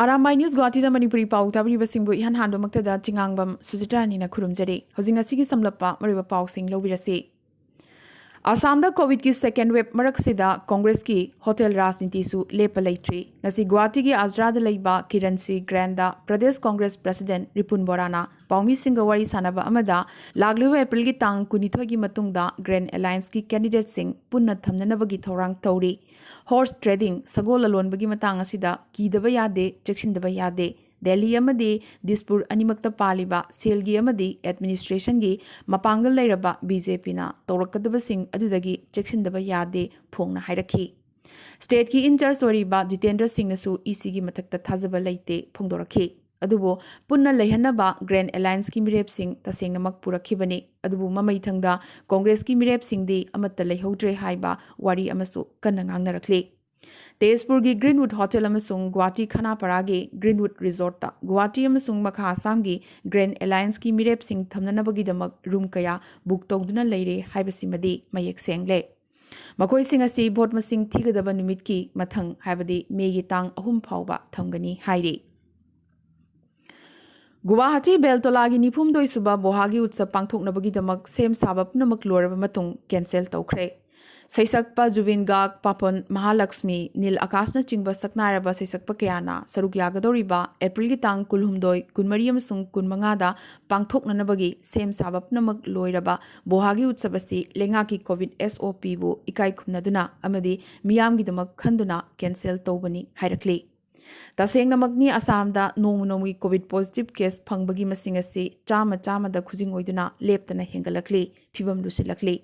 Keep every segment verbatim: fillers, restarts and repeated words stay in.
Arambai news ꯒꯨꯋꯥꯍꯥꯇꯤꯗ Manipuri ꯄꯥꯎ ꯇꯥꯕꯤꯔꯤꯕꯁꯤꯡꯕꯨ ꯏꯍꯥꯟ ꯍꯥꯟꯕꯃꯛꯇꯗ ꯆꯤꯉꯥꯡꯕꯝ ꯁꯨꯖꯤꯇ꯭ꯔꯥꯅꯤꯅ ꯈꯨꯔꯨꯝꯖꯔꯤ꯫ ꯍꯧꯖꯤꯛ ꯉꯁꯤꯒꯤ ꯁꯝꯂꯞꯄ ꯃꯔꯨꯑꯣꯏꯕ ꯄꯥꯎꯁꯤꯡ ꯂꯧꯕꯤꯔꯁꯤ꯫ ꯑꯁꯥꯝꯗ ꯀꯣꯚꯤꯗꯀꯤ ꯁꯦꯀꯦꯟ ꯋꯦꯕ ꯃꯔꯛꯁꯤꯗ ꯀꯣꯡꯒ꯭ꯔꯦꯁꯀꯤ ꯍꯣꯇꯦꯜ ꯔꯥꯖꯅꯤꯇꯤꯁꯨ ꯂꯦꯞꯄ ꯂꯩꯇ꯭ꯔꯤ꯫ ꯉꯁꯤ ꯒꯨꯋꯥꯍꯥꯇꯤꯒꯤ ꯑꯖꯔꯥꯗ ꯂꯩꯕ ꯀꯤꯔꯟꯁꯤ ꯒ꯭ꯔꯦꯟꯗ ꯄ꯭ꯔꯗꯦꯁ ꯀꯣꯡꯒ꯭ꯔꯦꯁ ꯄ꯭ꯔꯁꯤꯗꯦꯟ ꯔꯤꯄꯨꯟ ꯕꯣꯔꯥꯅ ꯄꯥꯎꯃꯤꯁꯤꯡꯒ ꯋꯥꯔꯤ ꯁꯥꯟꯅꯕ ꯑꯃꯗ ꯂꯥꯛꯂꯤꯕ ꯑꯦꯄ꯭ꯔꯤꯜꯒꯤ ꯇꯥꯡ ꯀꯨꯟꯅꯤꯊꯣꯏꯒꯤ ꯃꯇꯨꯡꯗ ꯒ꯭ꯔꯦꯟ ꯑꯦꯂꯥꯌꯟꯁꯀꯤ ꯀꯦꯟꯗꯤꯗꯦꯠꯁꯤꯡ ꯄꯨꯟꯅ ꯊꯝꯅꯅꯕꯒꯤ ꯊꯧꯔꯥꯡ ꯇꯧꯔꯤ꯫ ꯍꯣꯔꯁ ꯇ꯭ꯔꯦꯗꯤꯡ, ꯁꯒꯣꯜ ꯂꯂꯣꯟꯕꯒꯤ ꯃꯇꯥꯡ ꯑꯁꯤꯗ ꯀꯤꯗꯕ ꯌꯥꯗꯦ, ꯆꯦꯛꯁꯤꯟꯗꯕ ꯌꯥꯗꯦ꯫ ꯗꯦꯜꯂꯤ ꯑꯃꯗꯤ ꯗꯤꯁꯄꯨꯔ ꯑꯅꯤꯃꯛꯇ ꯄꯥꯜꯂꯤꯕ ꯁꯦꯜꯒꯤ ꯑꯃꯗꯤ ꯑꯦꯗꯃꯤꯅꯤꯁꯇ꯭ꯔꯦꯁꯟꯒꯤ ꯃꯄꯥꯡꯒꯜ ꯂꯩꯔꯕ ꯕꯤ ꯖꯦ ꯄꯤꯅ ꯇꯧꯔꯛꯀꯗꯕꯁꯤꯡ ꯑꯗꯨꯗꯒꯤ ꯆꯦꯛꯁꯤꯟꯗꯕ ꯌꯥꯗꯦ ꯐꯣꯡꯅ ꯍꯥꯏꯔꯛꯈꯤ꯫ ꯁ꯭ꯇꯦꯠꯀꯤ ꯏꯟꯆꯥꯔꯖ ꯑꯣꯏꯔꯤꯕ ꯖꯤꯇꯦꯟꯗ꯭ꯔ ꯁꯤꯡꯅꯁꯨ ꯏ ꯁꯤꯒꯤ ꯃꯊꯛꯇ ꯊꯥꯖꯕ ꯂꯩꯇꯦ ꯐꯣꯡꯗꯣꯔꯛꯈꯤ꯫ ꯑꯗꯨꯕꯨ ꯄꯨꯟꯅ ꯂꯩꯍꯟꯅꯕ ꯒ꯭ꯔꯦꯟ ꯑꯦꯂꯥꯌꯟꯁꯀꯤ ꯃꯤꯔꯦꯞꯁꯤꯡ ꯇꯁꯦꯡꯅꯃꯛ ꯄꯨꯔꯛꯈꯤꯕꯅꯤ꯫ ꯑꯗꯨꯕꯨ ꯃꯃꯩꯊꯪꯗ ꯀꯣꯡꯒ꯭ꯔꯦꯁꯀꯤ ꯃꯤꯔꯦꯞꯁꯤꯡꯗꯤ ꯑꯃꯠꯇ ꯂꯩꯍꯧꯗ꯭ꯔꯦ ꯍꯥꯏꯕ ꯋꯥꯔꯤ ꯑꯃꯁꯨ ꯀꯟꯅ ꯉꯥꯡꯅꯔꯛꯂꯤ꯫ ꯇꯦꯖꯄꯨꯔꯒꯤ ꯒ꯭ꯔꯤꯟꯋꯨꯗ ꯍꯣꯇꯦꯜ ꯑꯃꯁꯨꯡ ꯒꯨꯋꯥꯍꯥꯇꯤ ꯈꯅꯥꯄꯥꯔꯥꯒꯤ ꯒ꯭ꯔꯤꯟꯋꯨꯗ ꯔꯤꯖꯣꯔꯠꯇ ꯒꯨꯋꯥꯍꯥꯇꯤ ꯑꯃꯁꯨꯡ ꯃꯈꯥ ꯑꯁꯥꯝꯒꯤ ꯒ꯭ꯔꯦꯟ ꯑꯦꯂꯥꯌꯟꯁꯀꯤ ꯃꯤꯔꯦꯞꯁꯤꯡ ꯊꯝꯅꯅꯕꯒꯤꯗꯃꯛ ꯔꯨꯝ ꯀꯌꯥ ꯕꯨꯛ ꯇꯧꯗꯨꯅ ꯂꯩꯔꯦ ꯍꯥꯏꯕꯁꯤꯃꯗꯤ ꯃꯌꯦꯛ ꯁꯦꯡꯂꯦ꯫ ꯃꯈꯣꯏꯁꯤꯡ ꯑꯁꯤ ꯚꯣꯠ ꯃꯁꯤꯡ ꯊꯤꯒꯗꯕ ꯅꯨꯃꯤꯠꯀꯤ ꯃꯊꯪ, ꯍꯥꯏꯕꯗꯤ ꯃꯦꯒꯤ ꯇꯥꯡ ꯑꯍꯨꯝ ꯐꯥꯎꯕ ꯊꯝꯒꯅꯤ ꯍꯥꯏꯔꯤ꯫ ꯒꯨꯋꯥꯍꯥꯇꯤ ꯕꯦꯜꯇꯣꯂꯥꯒꯤ ꯅꯤꯐꯨꯍꯨꯝꯗꯣꯏ ꯁꯨꯕ ꯕꯣꯍꯥꯒꯤ ꯎꯠꯁꯕ ꯄꯥꯡꯊꯣꯛꯅꯕꯒꯤꯗꯃꯛ ꯁꯦꯝ ꯁꯥꯕ ꯄꯨꯝꯅꯃꯛ ꯂꯣꯏꯔꯕ ꯃꯇꯨꯡ ꯀꯦꯟꯁꯦꯜ ꯇꯧꯈ꯭ꯔꯦ꯫ ꯁꯩꯁꯛꯄ ꯖꯨꯕꯤꯟ ꯒꯥꯔꯒ, ꯄꯥꯄꯟ ꯃꯍꯥꯂꯛꯁꯃꯤ, ꯅꯤꯜ ꯑꯀꯥꯁꯅꯆꯤꯡꯕ ꯁꯛꯅꯥꯏꯔꯕ ꯁꯩꯁꯛꯄ ꯀꯌꯥꯅ ꯁꯔꯨꯛ ꯌꯥꯒꯗꯧꯔꯤꯕ ꯑꯦꯄ꯭ꯔꯤꯜꯒꯤ ꯇꯥꯡ ꯀꯨꯟꯍꯨꯝꯗꯣꯏ, ꯀꯨꯟꯃꯔꯤ ꯑꯃꯁꯨꯡ ꯀꯨꯟꯃꯉꯥꯗ ꯄꯥꯡꯊꯣꯛꯅꯅꯕꯒꯤ ꯁꯦꯝ ꯁꯥꯕ ꯄꯨꯝꯅꯃꯛ ꯂꯣꯏꯔꯕ ꯕꯣꯍꯥꯒꯤ ꯎꯠꯁꯕ ꯑꯁꯤ ꯂꯩꯉꯥꯛꯀꯤ ꯀꯣꯚꯤꯗ ꯑꯦꯁ ꯑꯣ ꯄꯤꯕꯨ ꯏꯀꯥꯏ ꯈꯨꯝꯅꯗꯨꯅ ꯑꯃꯗꯤ ꯃꯤꯌꯥꯝꯒꯤꯗꯃꯛ ꯈꯟꯗꯨꯅ ꯀꯦꯟꯁꯦꯜ ꯇꯧꯕꯅꯤ ꯍꯥꯏꯔꯛꯂꯤ꯫ ꯇꯁꯦꯡꯅꯃꯛꯅꯤ, ꯑꯁꯥꯝꯗ ꯅꯣꯡꯃ ꯅꯣꯡꯃꯒꯤ ꯀꯣꯚꯤꯗ ꯄꯣꯖꯤꯇꯤꯚ ꯀꯦꯁ ꯐꯪꯕꯒꯤ ꯃꯁꯤꯡ ꯑꯁꯤ ꯆꯥꯝꯃ ꯆꯥꯝꯃꯗ ꯈꯨꯖꯤꯡ ꯑꯣꯏꯗꯨꯅ ꯂꯦꯞꯇꯅ ꯍꯦꯟꯒꯠꯂꯛꯂꯤ, ꯐꯤꯕꯝ ꯂꯨꯁꯤꯜꯂꯛꯂꯤ꯫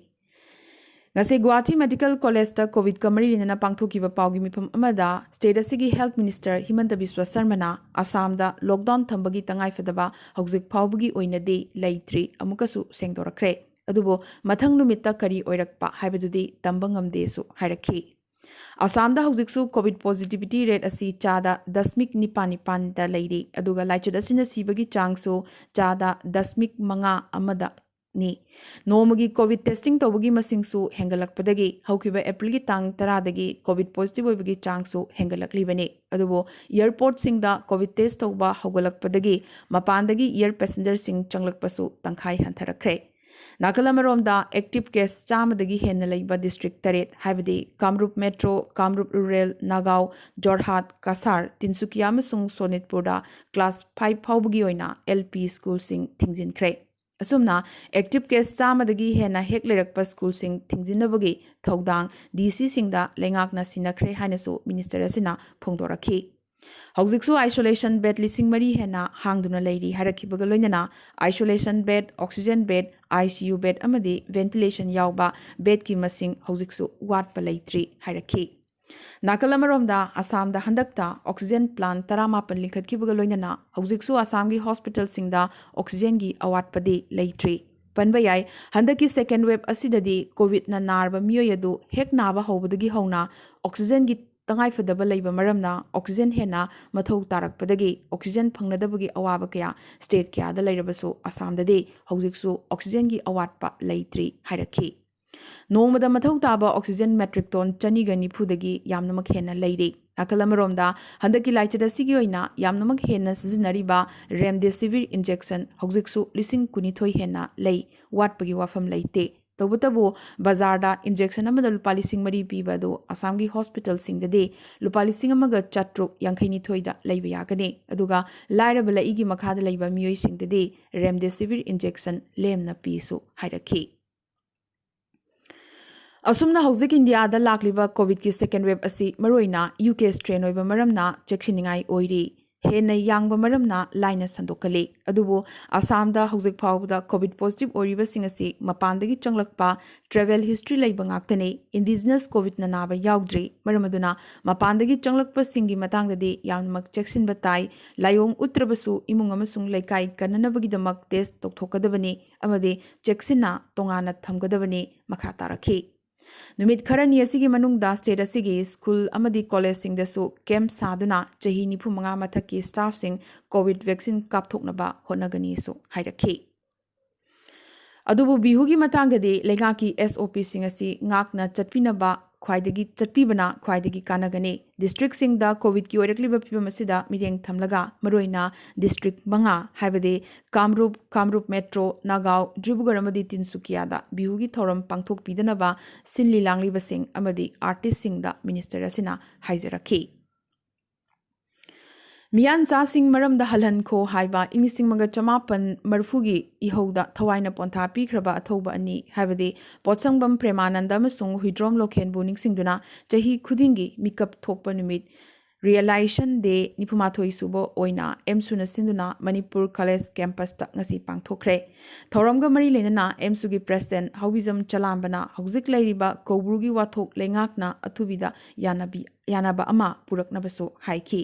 ꯉꯁꯤ ꯒꯨꯋꯥꯍꯥꯇꯤ ꯃꯦꯗꯤꯀꯦꯜ ꯀꯣꯂꯦꯖꯇ ꯀꯣꯚꯤꯗꯀ ꯃꯔꯤ ꯂꯩꯅꯅ ꯄꯥꯡꯊꯣꯛꯈꯤꯕ ꯄꯥꯎꯒꯤ ꯃꯤꯐꯝ ꯑꯃꯗ ꯁ꯭ꯇꯦꯠ ꯑꯁꯤꯒꯤ ꯍꯦꯜꯊ ꯃꯤꯅꯤꯁꯇꯔ ꯍꯤꯃꯟꯇ ꯕꯤꯁ꯭ꯋ ꯁꯔꯃꯅ ꯑꯁꯥꯝꯗ ꯂꯣꯛꯗꯥꯎꯟ ꯊꯝꯕꯒꯤ ꯇꯉꯥꯏꯐꯗꯕ ꯍꯧꯖꯤꯛ ꯐꯥꯎꯕꯒꯤ ꯑꯣꯏꯅꯗꯤ ꯂꯩꯇ꯭ꯔꯤ ꯑꯃꯨꯛꯀꯁꯨ ꯁꯦꯡꯗꯣꯔꯛꯈ꯭ꯔꯦ꯫ ꯑꯗꯨꯕꯨ ꯃꯊꯪ ꯅꯨꯃꯤꯠꯇ ꯀꯔꯤ ꯑꯣꯏꯔꯛꯄ ꯍꯥꯏꯕꯗꯨꯗꯤ ꯇꯝꯕ ꯉꯝꯗꯦꯁꯨ ꯍꯥꯏꯔꯛꯈꯤ꯫ ꯑꯁꯥꯝꯗ ꯍꯧꯖꯤꯛꯁꯨ ꯀꯣꯚꯤꯗ ꯄꯣꯖꯤꯇꯤꯚꯤꯇꯤ ꯔꯦꯠ ꯑꯁꯤ ꯆꯥꯗ ꯗꯁꯃꯤꯛ ꯅꯤꯄꯥꯟ ꯅꯤꯄꯥꯟꯗ ꯂꯩꯔꯤ, ꯑꯗꯨꯒ ꯂꯥꯏꯆꯠ ꯑꯁꯤꯅ ꯁꯤꯕꯒꯤ ꯆꯥꯡꯁꯨ ꯆꯥꯗ ꯗꯁꯃꯤꯛ ꯃꯉꯥ ꯑꯃꯗ ꯅꯤ꯫ ꯅꯣꯡꯃꯒꯤ ꯀꯣꯚꯤꯗ ꯇꯦꯁꯇꯤꯡ ꯇꯧꯕꯒꯤ ꯃꯁꯤꯡꯁꯨ ꯍꯦꯟꯒꯠꯂꯛꯄꯗꯒꯤ ꯍꯧꯈꯤꯕ ꯑꯦꯄ꯭ꯔꯤꯜꯒꯤ ꯇꯥꯡ ꯇꯔꯥꯗꯒꯤ ꯀꯣꯚꯤꯗ ꯄꯣꯖꯤꯇꯤꯚ ꯑꯣꯏꯕꯒꯤ ꯆꯥꯡꯁꯨ ꯍꯦꯟꯒꯠꯂꯛꯂꯤꯕꯅꯤ꯫ ꯑꯗꯨꯕꯨ ꯑꯦꯌꯔꯄꯣꯔꯠꯁꯤꯡꯗ ꯀꯣꯚꯤꯗ ꯇꯦꯁ ꯇꯧꯕ ꯍꯧꯒꯠꯂꯛꯄꯗꯒꯤ ꯃꯄꯥꯟꯗꯒꯤ ꯑꯦꯌꯔ ꯄꯦꯁꯦꯟꯖꯔꯁꯤꯡ ꯆꯪꯂꯛꯄꯁꯨ ꯇꯪꯈꯥꯏ ꯍꯟꯊꯔꯛꯈ꯭ꯔꯦ꯫ ꯅꯥꯀꯜ ꯑꯃꯔꯣꯝꯗ, ꯑꯦꯛꯇꯤꯚ ꯀꯦꯁ ꯆꯥꯝꯃꯗꯒꯤ ꯍꯦꯟꯅ ꯂꯩꯕ ꯗꯤꯁꯇ꯭ꯔꯤꯛ ꯇꯔꯦꯠ, ꯍꯥꯏꯕꯗꯤ ꯀꯥꯃꯔꯨꯞ ꯃꯦꯇ꯭ꯔꯣ, ꯀꯥꯃꯔꯨꯞ ꯔꯨꯔꯦꯜ, ꯅꯥꯒꯥꯎ, ꯖꯣꯔꯍꯥꯠ, ꯀꯁꯥꯔ, ꯇꯤꯟꯁꯨꯀꯤꯌꯥ ꯑꯃꯁꯨꯡ ꯁꯣꯅꯤꯠꯄꯨꯔꯗ ꯀ꯭ꯂꯥꯁ ꯐꯥꯏꯚ ꯐꯥꯎꯕꯒꯤ ꯑꯣꯏꯅ ꯑꯦꯜ ꯄꯤ ꯁ꯭ꯀꯨꯜꯁꯤꯡ ꯊꯤꯡꯖꯤꯟꯈ꯭ꯔꯦ꯫ ꯑꯁꯨꯝꯅ ꯑꯦꯛꯇꯤꯚ ꯀꯦꯁ ꯆꯥꯝꯃꯗꯒꯤ ꯍꯦꯟꯅ ꯍꯦꯛ ꯂꯩꯔꯛꯄ ꯁ꯭ꯀꯨꯜꯁꯤꯡ ꯊꯤꯡꯖꯤꯟꯅꯕꯒꯤ ꯊꯧꯗꯥꯡ ꯗꯤ ꯁꯤꯁꯤꯡꯗ ꯂꯩꯉꯥꯛꯅ ꯁꯤꯟꯅꯈ꯭ꯔꯦ ꯍꯥꯏꯅꯁꯨ ꯃꯤꯅꯤꯁꯇꯔ ꯑꯁꯤꯅ ꯐꯣꯡꯗꯣꯔꯛꯈꯤ꯫ ꯍꯧꯖꯤꯛꯁꯨ ꯑꯥꯏꯁꯣꯂꯦꯁꯟ ꯕꯦꯗ ꯂꯤꯁꯤꯡ ꯃꯔꯤ ꯍꯦꯟꯅ ꯍꯥꯡꯗꯨꯅ ꯂꯩꯔꯤ ꯍꯥꯏꯔꯛꯈꯤꯕꯒ ꯂꯣꯏꯅꯅ isolation bed, oxygen bed, I C U bed ꯑꯃꯗꯤ ꯚꯦꯟꯇꯤꯂꯦꯁꯟ ꯌꯥꯎꯕ ꯕꯦꯗꯀꯤ ꯃꯁꯤꯡ ꯍꯧꯖꯤꯛꯁꯨ ꯋꯥꯠꯄ ꯂꯩꯇ꯭ꯔꯤ ꯍꯥꯏꯔꯛꯈꯤ꯫ ꯅꯥꯀꯜ ꯑꯃꯔꯣꯝꯗ, ꯑꯁꯥꯝꯗ ꯍꯟꯗꯛꯇ ꯑꯣꯛꯁꯤꯖꯦꯟ ꯄ꯭ꯂꯥꯟ ꯇꯔꯥꯃꯥꯄꯟ ꯂꯤꯡꯈꯠꯈꯤꯕꯒ ꯂꯣꯏꯅꯅ ꯍꯧꯖꯤꯛꯁꯨ ꯑꯁꯥꯝꯒꯤ ꯍꯣꯁꯄꯤꯇꯥꯜꯁꯤꯡꯗ ꯑꯣꯛꯁꯤꯖꯦꯟꯒꯤ ꯑꯋꯥꯠꯄꯗꯤ ꯂꯩꯇ꯭ꯔꯤ꯫ ꯄꯟꯕ ꯌꯥꯏ, ꯍꯟꯗꯛꯀꯤ ꯁꯦꯀꯦꯟ ꯋꯦꯕ ꯑꯁꯤꯗꯗꯤ ꯀꯣꯚꯤꯗꯅ ꯅꯥꯔꯕ ꯃꯤꯑꯣꯏ ꯑꯗꯨ ꯍꯦꯛ ꯅꯥꯕ ꯍꯧꯕꯗꯒꯤ ꯍꯧꯅ ꯑꯣꯛꯁꯤꯖꯦꯟꯒꯤ ꯇꯉꯥꯏꯐꯗꯕ ꯂꯩꯕ ꯃꯔꯝꯅ ꯑꯣꯛꯁꯤꯖꯦꯟ ꯍꯦꯟꯅ ꯃꯊꯧ ꯇꯥꯔꯛꯄꯗꯒꯤ ꯑꯣꯛꯁꯤꯖꯦꯟ ꯐꯪꯅꯗꯕꯒꯤ ꯑꯋꯥꯕ ꯀꯌꯥ ꯁ꯭ꯇꯦꯠ ꯀꯌꯥꯗ ꯂꯩꯔꯕꯁꯨ ꯑꯁꯥꯝꯗꯗꯤ ꯍꯧꯖꯤꯛꯁꯨ ꯑꯣꯛꯁꯤꯖꯦꯟꯒꯤ ꯑꯋꯥꯠꯄ ꯂꯩꯇ꯭ꯔꯤ ꯍꯥꯏꯔꯛꯈꯤ꯫ ꯅꯣꯡꯃꯗ ꯃꯊꯧ ꯇꯥꯕ ꯑꯣꯛꯁꯤꯖꯦꯟ ꯃꯦꯇ꯭ꯔꯤꯛ ꯇꯣꯟ ꯆꯅꯤꯒ ꯅꯤꯐꯨꯗꯒꯤ ꯌꯥꯝꯅꯃꯛ ꯍꯦꯟꯅ ꯂꯩꯔꯤ꯫ ꯅꯥꯀꯜ ꯑꯃꯔꯣꯝꯗ, ꯍꯟꯗꯛꯀꯤ ꯂꯥꯏꯆꯠ ꯑꯁꯤꯒꯤ ꯑꯣꯏꯅ ꯌꯥꯝꯅꯃꯛ ꯍꯦꯟꯅ ꯁꯤꯖꯤꯟꯅꯔꯤꯕ ꯔꯦꯝꯗꯦꯁꯤꯚꯤꯔ ꯏꯟꯖꯦꯛꯁꯟ ꯍꯧꯖꯤꯛꯁꯨ ꯂꯤꯁꯤꯡ ꯀꯨꯟꯅꯤꯊꯣꯏ ꯍꯦꯟꯅ ꯂꯩ, ꯋꯥꯠꯄꯒꯤ ꯋꯥꯐꯝ ꯂꯩꯇꯦ꯫ ꯇꯧꯕꯇꯕꯨ, ꯕꯖꯥꯔꯗ ꯏꯟꯖꯦꯛꯁꯟ ꯑꯃꯗ ꯂꯨꯄꯥ ꯂꯤꯁꯤꯡ ꯃꯔꯤ ꯄꯤꯕ ꯑꯗꯨ ꯑꯁꯥꯝꯒꯤ ꯍꯣꯁꯄꯤꯇꯥꯜꯁꯤꯡꯗꯗꯤ ꯂꯨꯄꯥ ꯂꯤꯁꯤꯡ ꯑꯃꯒ ꯆꯥꯇ꯭ꯔꯨꯛ ꯌꯥꯡꯈꯩ ꯅꯤꯊꯣꯏꯗ ꯂꯩꯕ ꯌꯥꯒꯅꯤ꯫ ꯑꯗꯨꯒ ꯂꯥꯏꯔꯕ ꯂꯩꯏꯒꯤ ꯃꯈꯥꯗ ꯂꯩꯕ ꯃꯤꯑꯣꯏꯁꯤꯡꯗꯗꯤ ꯔꯦꯝꯗꯦꯁꯤꯚꯤꯔ ꯏꯟꯖꯦꯛꯁꯟ ꯂꯦꯝꯅ ꯄꯤꯁꯨ ꯍꯥꯏꯔꯛꯈꯤ꯫ ꯑꯁꯨꯝꯅ ꯍꯧꯖꯤꯛ ꯏꯟꯗꯤꯌꯥꯗ ꯂꯥꯛꯂꯤꯕ ꯀꯣꯚꯤꯗꯀꯤ ꯁꯦꯀꯦꯟ ꯋꯦꯕ ꯑꯁꯤ ꯃꯔꯨꯑꯣꯏꯅ ꯌꯨ ꯀꯦ ꯁ꯭ꯇ꯭ꯔꯦꯟ ꯑꯣꯏꯕ ꯃꯔꯝꯅ ꯆꯦꯛꯁꯤꯟꯅꯤꯡꯉꯥꯏ ꯑꯣꯏꯔꯤ꯫ ꯍꯦꯟꯅ ꯌꯥꯡꯕ ꯃꯔꯝꯅ ꯂꯥꯏꯅ ꯁꯟꯗꯣꯛꯀꯜꯂꯤ꯫ ꯑꯗꯨꯕꯨ ꯑꯁꯥꯝꯗ ꯍꯧꯖꯤꯛ ꯐꯥꯎꯕꯗ ꯀꯣꯚꯤꯗ ꯄꯣꯖꯤꯇꯤꯚ ꯑꯣꯏꯔꯤꯕꯁꯤꯡ ꯑꯁꯤ ꯃꯄꯥꯟꯗꯒꯤ ꯆꯪꯂꯛꯄ, ꯇ꯭ꯔꯦꯚꯦꯜ ꯍꯤꯁꯇ꯭ꯔꯤ ꯂꯩꯕ ꯉꯥꯛꯇꯅꯤ꯫ ꯏꯟꯗꯤꯖꯤꯅꯁ ꯀꯣꯚꯤꯗꯅ ꯅꯥꯕ ꯌꯥꯎꯗ꯭ꯔꯤ꯫ ꯃꯔꯝ ꯑꯗꯨꯅ ꯃꯄꯥꯟꯗꯒꯤ ꯆꯪꯂꯛꯄꯁꯤꯡꯒꯤ ꯃꯇꯥꯡꯗꯗꯤ ꯌꯥꯝꯅꯃꯛ ꯆꯦꯛꯁꯤꯟꯕ ꯇꯥꯏ꯫ ꯂꯥꯏꯑꯣꯡ ꯎꯠꯇ꯭ꯔꯕꯁꯨ ꯏꯃꯨꯡ ꯑꯃꯁꯨꯡ ꯂꯩꯀꯥꯏ ꯀꯟꯅꯅꯕꯒꯤꯗꯃꯛ ꯇꯦꯁ ꯇꯧꯊꯣꯛꯀꯗꯕꯅꯤ ꯑꯃꯗꯤ ꯆꯦꯛꯁꯤꯟꯅ ꯇꯣꯉꯥꯟꯅ ꯊꯝꯒꯗꯕꯅꯤ, ꯃꯈꯥ ꯇꯥꯔꯛꯈꯤ꯫ ꯅꯨꯃꯤꯠ ꯈꯔꯅꯤ ꯑꯁꯤꯒꯤ ꯃꯅꯨꯡꯗ ꯁ꯭ꯇꯦꯠ ꯑꯁꯤꯒꯤ ꯁ꯭ꯀꯨꯜ ꯑꯃꯗꯤ ꯀꯣꯂꯦꯖꯁꯤꯡꯗꯁꯨ ꯀꯦꯝꯞ ꯁꯥꯗꯨꯅ ꯆꯍꯤ ꯅꯤꯐꯨ ꯃꯉꯥ ꯃꯊꯛꯀꯤ ꯁ꯭ꯇꯥꯐꯁꯤꯡ ꯀꯣꯚꯤꯗ ꯚꯦꯛꯁꯤꯟ ꯀꯥꯞꯊꯣꯛꯅꯕ ꯍꯣꯠꯅꯒꯅꯤꯁꯨ ꯍꯥꯏꯔꯛꯈꯤ꯫ ꯑꯗꯨꯕꯨ ꯕꯤꯍꯨꯒꯤ ꯃꯇꯥꯡꯗꯗꯤ ꯂꯩꯉꯥꯛꯀꯤ SOPꯁꯤꯡ ꯑꯁꯤ ꯉꯥꯛꯅ ꯆꯠꯄꯤꯅꯕ ꯈ꯭ꯋꯥꯏꯗꯒꯤ ꯆꯠꯄꯤꯕꯅ ꯈ꯭ꯋꯥꯏꯗꯒꯤ ꯀꯥꯟꯅꯒꯅꯤ꯫ ꯗꯤꯁꯇ꯭ꯔꯤꯛꯁꯤꯡꯗ ꯀꯣꯚꯤꯗꯀꯤ ꯑꯣꯏꯔꯛꯂꯤꯕ ꯐꯤꯕꯝ ꯑꯁꯤꯗ ꯃꯤꯠꯌꯦꯡ ꯊꯝꯂꯒ ꯃꯔꯨꯑꯣꯏꯅ ꯗꯤꯁꯇ꯭ꯔꯤꯛ ꯃꯉꯥ, ꯍꯥꯏꯕꯗꯤ ꯀꯥꯝꯔꯨꯞ, ꯀꯥꯝꯔꯨꯞ ꯃꯦꯇ꯭ꯔꯣ, ꯅꯥꯒꯥꯎ, ꯗꯤꯕ꯭ꯔꯨꯒꯔ ꯑꯃꯗꯤ ꯇꯤꯟꯁꯨꯀꯤꯌꯥꯗ ꯕꯤꯍꯨꯒꯤ ꯊꯧꯔꯝ ꯄꯥꯡꯊꯣꯛꯄꯤꯗꯅꯕ ꯁꯤꯟꯂꯤ ꯂꯥꯡꯂꯤꯕꯁꯤꯡ ꯑꯃꯗꯤ ꯑꯥꯔꯇꯤꯁꯁꯤꯡꯗ ꯃꯤꯅꯤꯁꯇꯔ ꯑꯁꯤꯅ ꯍꯥꯏꯖꯔꯛꯈꯤ꯫ ꯃꯤꯌꯥꯟꯆꯥꯁꯤꯡ ꯃꯔꯝꯗ ꯍꯜꯍꯟꯈꯣ ꯍꯥꯏꯕ ꯏꯪ ꯂꯤꯁꯤꯡ ꯑꯃꯒ ꯆꯃꯥꯄꯟ ꯃꯔꯤꯐꯨꯒꯤ ꯏꯍꯧꯗ ꯊꯋꯥꯏꯅ ꯄꯣꯟꯊꯥ ꯄꯤꯈ꯭ꯔꯕ ꯑꯊꯧꯕ ꯑꯅꯤ, ꯍꯥꯏꯕꯗꯤ ꯄꯣꯠꯁꯪꯕꯝ ꯄ꯭ꯔꯦꯃꯥꯅꯟꯗ ꯑꯃꯁꯨꯡ ꯍꯨꯏꯗ꯭ꯔꯣꯝ ꯂꯣꯈꯦꯟꯕꯨ ꯅꯤꯡꯁꯤꯡꯗꯨꯅ ꯆꯍꯤ ꯈꯨꯗꯤꯡꯒꯤ ꯃꯤꯀꯞ ꯊꯣꯛꯄ ꯅꯨꯃꯤꯠ, Realization Day, ꯅꯤꯐꯨꯃꯥꯊꯣꯏ ꯁꯨꯕ ꯑꯣꯏꯅ ꯑꯦꯝꯁꯨꯅ ꯁꯤꯟꯗꯨꯅ ꯃꯅꯤꯄꯨꯔ ꯀꯣꯂꯦꯖ ꯀꯦꯝꯄꯁꯇ ꯉꯁꯤ ꯄꯥꯡꯊꯣꯛꯈ꯭ꯔꯦ꯫ ꯊꯧꯔꯝꯒ ꯃꯔꯤ ꯂꯩꯅꯅ ꯑꯦꯝꯁꯨꯒꯤ ꯄ꯭ꯔꯦꯁꯤꯗꯦꯟꯠ ꯍꯥꯎꯕꯤꯖꯝ ꯆꯂꯥꯝꯕꯅ ꯍꯧꯖꯤꯛ ꯂꯩꯔꯤꯕ ꯀꯧꯕ꯭ꯔꯨꯒꯤ ꯋꯥꯊꯣꯛ ꯂꯩꯉꯥꯛꯅ ꯑꯊꯨꯕꯤꯗ ꯌꯥꯅꯕꯤ-, ꯌꯥꯅꯕ ꯑꯃ ꯄꯨꯔꯛꯅꯕꯁꯨ ꯍꯥꯏꯈꯤ꯫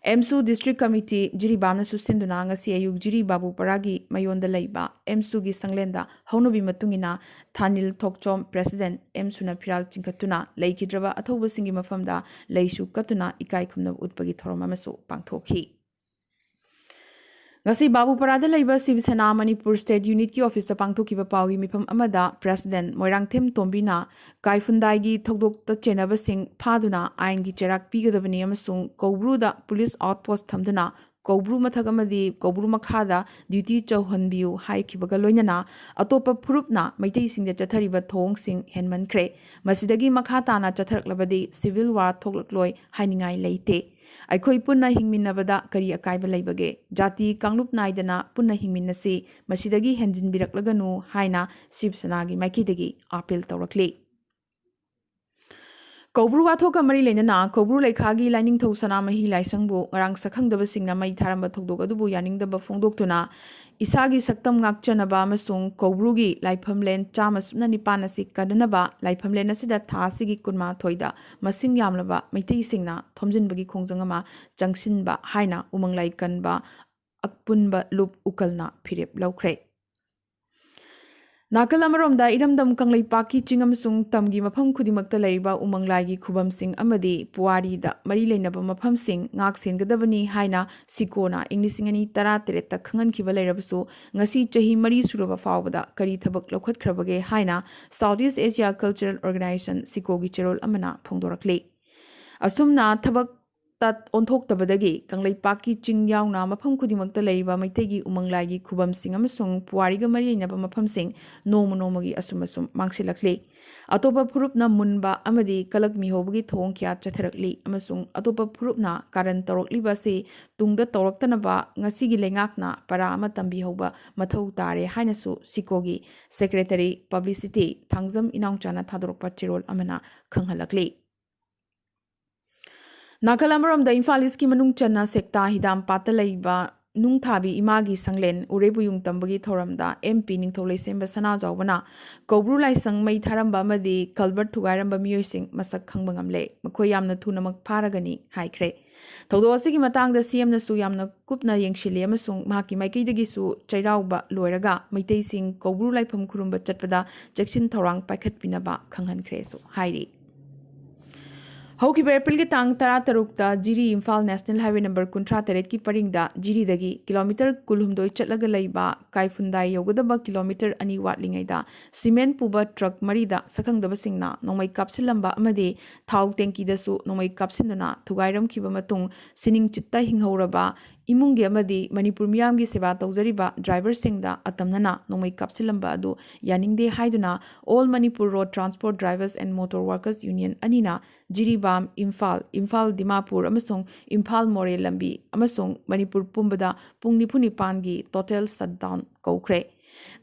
ꯑꯦꯝꯁꯨ ꯗꯤꯁꯇ꯭ꯔꯤꯛ ꯀꯃꯤꯇꯤ ꯖꯤꯔꯤꯕꯥꯝꯅꯁꯨ ꯁꯤꯟꯗꯨꯅ ꯉꯁꯤ ꯑꯌꯨꯛ ꯖꯤꯔꯤꯕꯥꯕꯨꯄꯔꯥꯒꯤ ꯃꯌꯣꯟꯗ ꯂꯩꯕ ꯑꯦꯝꯁꯨꯒꯤ ꯁꯪꯂꯦꯟꯗ ꯍꯧꯅꯕꯤ ꯃꯇꯨꯡ ꯏꯟꯅ ꯊꯥꯅꯤꯜ ꯊꯣꯛꯆꯣꯝ, ꯄ꯭ꯔꯦꯁꯤꯗꯦꯟꯠ ꯑꯦꯝꯁꯨꯅ ꯐꯤꯔꯥꯜ ꯆꯤꯡꯈꯠꯇꯨꯅ ꯂꯩꯈꯤꯗ꯭ꯔꯕ ꯑꯊꯧꯕꯁꯤꯡꯒꯤ ꯃꯐꯝꯗ ꯂꯩꯁꯨ ꯀꯠꯇꯨꯅ ꯏꯀꯥꯏ ꯈꯨꯝꯅꯕ ꯎꯠꯄꯒꯤ ꯊꯧꯔꯝ ꯑꯃꯁꯨ ꯄꯥꯡꯊꯣꯛꯈꯤ꯫ ꯉꯁꯤ ꯕꯥꯕꯨꯄꯔꯥꯗ ꯂꯩꯕ ꯁꯤꯕ ꯁꯦꯅꯥ ꯃꯅꯤꯄꯨꯔ ꯁ꯭ꯇꯦꯠ ꯌꯨꯅꯤꯠꯀꯤ ꯑꯣꯐꯤꯁꯇ ꯄꯥꯡꯊꯣꯛꯈꯤꯕ ꯄꯥꯎꯒꯤ ꯃꯤꯐꯝ ꯑꯃꯗ ꯄ꯭ꯔꯦꯁꯤꯗꯦꯟꯠ ꯃꯣꯏꯔꯥꯡꯊꯦꯝ ꯇꯣꯝꯕꯤꯅ ꯀꯥꯏꯐꯨꯟꯗꯥꯏꯒꯤ ꯊꯧꯗꯣꯛꯇ ꯆꯦꯟꯅꯕꯁꯤꯡ ꯐꯥꯗꯨꯅ ꯑꯥꯏꯟꯒꯤ ꯆꯩꯔꯥꯛ ꯄꯤꯒꯗꯕꯅꯤ ꯑꯃꯁꯨꯡ ꯀꯧꯕ꯭ꯔꯨꯗ ꯄꯨꯂꯤꯁ ꯑꯥꯎꯠꯄꯣꯁꯠ ꯊꯝꯗꯨꯅ ꯀꯧꯕ꯭ꯔꯨ ꯃꯊꯛ ꯑꯃꯗꯤ ꯀꯧꯕ꯭ꯔꯨ ꯃꯈꯥꯗ ꯗ꯭ꯌꯨꯇꯤ ꯇꯧꯍꯟꯕꯤꯌꯨ ꯍꯥꯏꯈꯤꯕꯒ ꯂꯣꯏꯅꯅ ꯑꯇꯣꯞꯄ ꯐꯨꯔꯨꯞꯅ ꯃꯩꯇꯩꯁꯤꯡꯗ ꯆꯠꯊꯔꯤꯕ ꯊꯧꯑꯣꯡꯁꯤꯡ ꯍꯦꯟꯃꯟꯈ꯭ꯔꯦ꯫ ꯃꯁꯤꯗꯒꯤ ꯃꯈꯥ ꯇꯥꯅ ꯆꯠꯊꯔꯛꯂꯕꯗꯤ ꯁꯤꯚꯤꯜ ꯋꯥꯔ ꯊꯣꯛꯂꯛꯂꯣꯏ ꯍꯥꯏꯅꯤꯡꯉꯥꯏ ꯂꯩꯇꯦ꯫ ꯑꯩꯈꯣꯏ ꯄꯨꯟꯅ ꯍꯤꯡꯃꯤꯟꯅꯕꯗ ꯀꯔꯤ ꯑꯀꯥꯏꯕ ꯂꯩꯕꯒꯦ? ꯖꯥꯇꯤ ꯀꯥꯡꯂꯨꯞ ꯅꯥꯏꯗꯅ ꯄꯨꯟꯅ ꯍꯤꯡꯃꯤꯟꯅꯁꯤ, ꯃꯁꯤꯗꯒꯤ ꯍꯦꯟꯖꯤꯟꯕꯤꯔꯛꯂꯒꯅꯨ ꯍꯥꯏꯅ ꯁꯤꯕ ꯁꯦꯅꯥꯒꯤ ꯃꯥꯏꯀꯩꯗꯒꯤ ꯑꯥꯄꯤꯜ ꯇꯧꯔꯛꯂꯤ꯫ ꯀꯧꯕ꯭ꯔꯨ ꯋꯥꯊꯣꯛꯀ ꯃꯔꯤ ꯂꯩꯅꯅ ꯀꯧꯕ꯭ꯔꯨ ꯂꯩꯈꯥꯒꯤ ꯂꯥꯏꯅꯤꯡꯊꯧ ꯁꯅꯥꯃꯍꯤ ꯂꯥꯏꯁꯪꯕꯨ ꯉꯔꯥꯡ ꯁꯛꯈꯪꯗꯕꯁꯤꯡꯅ ꯃꯩ ꯊꯥꯔꯝꯕ ꯊꯧꯗꯣꯛ ꯑꯗꯨꯕꯨ ꯌꯥꯅꯤꯡꯗꯕ ꯐꯣꯡꯗꯣꯛꯇꯨꯅ ꯏꯁꯥꯒꯤ ꯁꯛꯇꯝ ꯉꯥꯛꯆꯅꯕ ꯑꯃꯁꯨꯡ ꯀꯧꯕ꯭ꯔꯨꯒꯤ ꯂꯥꯏꯐꯝꯂꯦꯟ ꯆꯥꯝꯃ ꯁꯨꯞꯅ ꯅꯤꯄꯥꯟ ꯑꯁꯤ ꯀꯟꯅꯅꯕ ꯂꯥꯏꯐꯝꯂꯦꯟ ꯑꯁꯤꯗ ꯊꯥ ꯑꯁꯤꯒꯤ ꯀꯨꯟꯃꯥꯊꯣꯏꯗ ꯃꯁꯤꯡ ꯌꯥꯝꯂꯕ ꯃꯩꯇꯩꯁꯤꯡꯅ ꯊꯣꯝꯖꯤꯟꯕꯒꯤ ꯈꯣꯡꯖꯪ ꯑꯃ ꯆꯪꯁꯤꯟꯕ ꯍꯥꯏꯅ ꯎꯃꯪ ꯂꯥꯏ ꯀꯟꯕ ꯑꯄꯨꯟꯕ ꯂꯨꯞ ꯎꯀꯜꯅ ꯐꯤꯔꯦꯞ ꯂꯧꯈ꯭ꯔꯦ꯫ ꯅꯥꯀꯜ ꯑꯃꯔꯣꯝꯗ, ꯏꯔꯝꯗꯝ ꯀꯪꯂꯩꯄꯥꯛꯀꯤ ꯆꯤꯡ ꯑꯃꯁꯨꯡ ꯇꯝꯒꯤ ꯃꯐꯝ ꯈꯨꯗꯤꯡꯃꯛꯇ ꯂꯩꯔꯤꯕ ꯎꯃꯪ ꯂꯥꯏꯒꯤ ꯈꯨꯕꯝꯁꯤꯡ ꯑꯃꯗꯤ ꯄꯨꯋꯥꯔꯤꯗ ꯃꯔꯤ ꯂꯩꯅꯕ ꯃꯐꯝꯁꯤꯡ ꯉꯥꯛ ꯁꯦꯟꯒꯗꯕꯅꯤ ꯍꯥꯏꯅ ꯁꯤꯀꯣꯅ ꯏꯪ ꯂꯤꯁꯤꯡ ꯑꯅꯤ ꯇꯔꯥꯇꯔꯦꯠꯇ ꯈꯪꯍꯟꯈꯤꯕ ꯂꯩꯔꯕꯁꯨ, ꯉꯁꯤ ꯆꯍꯤ ꯃꯔꯤ ꯁꯨꯔꯕ ꯐꯥꯎꯕꯗ ꯀꯔꯤ ꯊꯕꯛ ꯂꯧꯈꯠꯈ꯭ꯔꯕꯒꯦ ꯍꯥꯏꯅ South East Asia Cultural Organization, ꯁꯤꯀꯣꯒꯤ ꯆꯦꯔꯣꯜ ꯑꯃꯅ ꯐꯣꯡꯗꯣꯔꯛꯂꯤ꯫ ꯑꯁꯨꯝꯅ ꯊꯕꯛ ꯇ ꯑꯣꯟꯊꯣꯛꯇꯕꯗꯒꯤ ꯀꯪꯂꯩꯄꯥꯛꯀꯤ ꯆꯤꯡ ꯌꯥꯎꯅ ꯃꯐꯝ ꯈꯨꯗꯤꯡꯃꯛꯇ ꯂꯩꯔꯤꯕ ꯃꯩꯇꯩꯒꯤ ꯎꯃꯪ ꯂꯥꯏꯒꯤ ꯈꯨꯕꯝꯁꯤꯡ ꯑꯃꯁꯨꯡ ꯄꯨꯋꯥꯔꯤꯒ ꯃꯔꯤ ꯂꯩꯅꯕ ꯃꯐꯝꯁꯤꯡ ꯅꯣꯡꯃ ꯅꯣꯡꯃꯒꯤ ꯑꯁꯨꯝ ꯑꯁꯨꯝ ꯃꯥꯡꯁꯤꯜꯂꯛꯂꯤ꯫ ꯑꯇꯣꯞꯄ ꯐꯨꯔꯨꯞꯅ ꯃꯨꯟꯕ ꯑꯃꯗꯤ ꯀꯂꯛ ꯃꯤꯍꯧꯕꯒꯤ ꯊꯧꯑꯣꯡ ꯀꯌꯥ ꯆꯠꯊꯔꯛꯂꯤ, ꯑꯃꯁꯨꯡ ꯑꯇꯣꯞꯄ ꯐꯨꯔꯨꯞꯅ ꯀꯥꯔꯟ ꯇꯧꯔꯛꯂꯤꯕ ꯑꯁꯤ ꯇꯨꯡꯗ ꯇꯧꯔꯛꯇꯅꯕ ꯉꯁꯤꯒꯤ ꯂꯩꯉꯥꯛꯅ ꯄꯔꯥ ꯑꯃ ꯇꯝꯕꯤꯍꯧꯕ ꯃꯊꯧ ꯇꯥꯔꯦ ꯍꯥꯏꯅꯁꯨ ꯁꯤꯀꯣꯒꯤ Secretary Publicity ꯊꯥꯡꯖꯝ ꯏꯅꯥꯎꯆꯥꯅ ꯊꯥꯗꯣꯔꯛꯄ ꯆꯦꯔꯣꯜ ꯑꯃꯅ ꯈꯪꯍꯜꯂꯛꯂꯤ꯫ ꯅꯥꯀꯜ ꯑꯃꯔꯣꯝꯗ, ꯏꯝꯐꯥꯜ ꯏꯁꯀꯤ ꯃꯅꯨꯡ ꯆꯟꯅ ꯁꯦꯛꯇꯥ ꯍꯤꯗꯥꯝꯄꯥꯠꯇ ꯂꯩꯕ ꯅꯨꯡꯊꯥꯕꯤ ꯏꯃꯥꯒꯤ ꯁꯪꯂꯦꯟ ꯎꯔꯦꯕꯨꯌꯨꯡ ꯇꯝꯕꯒꯤ ꯊꯧꯔꯝꯗ MP ꯅꯤꯡꯊꯧ ꯂꯩꯁꯦꯝꯕ ꯁꯅꯥꯖꯥꯎꯕꯅ ꯀꯧꯕ꯭ꯔꯨ ꯂꯥꯏꯁꯪ ꯃꯩ ꯊꯥꯔꯝꯕ ꯑꯃꯗꯤ culvert ꯊꯨꯒꯥꯏꯔꯝꯕ ꯃꯤꯑꯣꯏꯁꯤꯡ ꯃꯁꯛ ꯈꯪꯕ ꯉꯝꯂꯦ, ꯃꯈꯣꯏ ꯌꯥꯝꯅ ꯊꯨꯅꯃꯛ ꯐꯥꯔꯒꯅꯤ ꯍꯥꯏꯈ꯭ꯔꯦ꯫ ꯊꯧꯗꯣꯛ ꯑꯁꯤꯒꯤ ꯃꯇꯥꯡꯗ CMꯅꯁꯨ ꯌꯥꯝꯅ ꯀꯨꯞꯅ ꯌꯦꯡꯁꯤꯜꯂꯤ ꯑꯃꯁꯨꯡ ꯃꯍꯥꯛꯀꯤ ꯃꯥꯏꯀꯩꯗꯒꯤꯁꯨ ꯆꯩꯔꯥꯎꯕ ꯂꯣꯏꯔꯒ ꯃꯩꯇꯩꯁꯤꯡ ꯀꯧꯕ꯭ꯔꯨ ꯂꯥꯏꯐꯝ ꯈꯨꯔꯨꯝꯕ ꯆꯠꯄꯗ ꯆꯦꯛꯁꯤꯟ ꯊꯧꯔꯥꯡ ꯄꯥꯏꯈꯠꯄꯤꯅꯕ ꯈꯪꯍꯟꯈ꯭ꯔꯦꯁꯨ ꯍꯥꯏꯔꯤ꯫ ꯍꯧꯈꯤꯕ ꯑꯦꯄ꯭ꯔꯤꯜꯒꯤ ꯇꯥꯡ ꯇꯔꯥꯇꯔꯨꯛꯇ ꯖꯤꯔꯤ ꯏꯝꯐꯥꯜ National Highway number ꯀꯨꯟꯊ꯭ꯔꯥ ꯇꯔꯦꯠꯀꯤ ꯄꯔꯤꯡꯗ ꯖꯤꯔꯤꯗꯒꯤ kilometre ꯀꯨꯟꯍꯨꯝꯗꯣꯏ ꯆꯠꯂꯒ ꯂꯩꯕ ꯀꯥꯏꯐꯨꯟꯗꯥꯏ ꯌꯧꯒꯗꯕ kilometre ꯑꯅꯤ ꯋꯥꯠꯂꯤꯉꯩꯗ cement ꯄꯨꯕ truck ꯃꯔꯤꯗ ꯁꯛꯈꯪꯗꯕꯁꯤꯡꯅ ꯅꯣꯡꯃꯩ ꯀꯥꯞꯁꯤꯜꯂꯝꯕ ꯑꯃꯗꯤ ꯊꯥꯎ tankiꯗꯁꯨ ꯅꯣꯡꯃꯩ ꯀꯥꯞꯁꯤꯟꯗꯨꯅ ꯊꯨꯒꯥꯏꯔꯝꯈꯤꯕ ꯃꯇꯨꯡ, ꯁꯤꯅꯤꯡ ꯆꯤꯠꯇ ꯍꯤꯡꯍꯧꯔꯕ ꯏꯃꯨꯡꯒꯤ ꯑꯃꯗꯤ ꯃꯅꯤꯄꯨꯔ ꯃꯤꯌꯥꯝꯒꯤ ꯁꯦꯕꯥ ꯇꯧꯖꯔꯤꯕ driverꯁꯤꯡꯗ ꯑꯇꯝꯅꯅ ꯅꯣꯡꯃꯩ ꯀꯥꯞꯁꯤꯜꯂꯝꯕ ꯑꯗꯨ ꯌꯥꯅꯤꯡꯗꯦ ꯍꯥꯏꯗꯨꯅ All Manipur Road Transport Drivers and Motor Workers Union ꯑꯅꯤꯅ ꯖꯤꯔꯤꯕꯥꯝ ꯏꯝꯐꯥꯜ, ꯏꯝꯐꯥꯜ ꯗꯤꯃꯥꯄꯨꯔ ꯑꯃꯁꯨꯡ ꯏꯝꯐꯥꯜ ꯃꯣꯔꯦ ꯂꯝꯕꯤ ꯑꯃꯁꯨꯡ ꯃꯅꯤꯄꯨꯔ ꯄꯨꯝꯕꯗ ꯄꯨꯡ ꯅꯤꯐꯨ ꯅꯤꯄꯥꯟꯒꯤ total shutdown ꯀꯧꯈ꯭ꯔꯦ꯫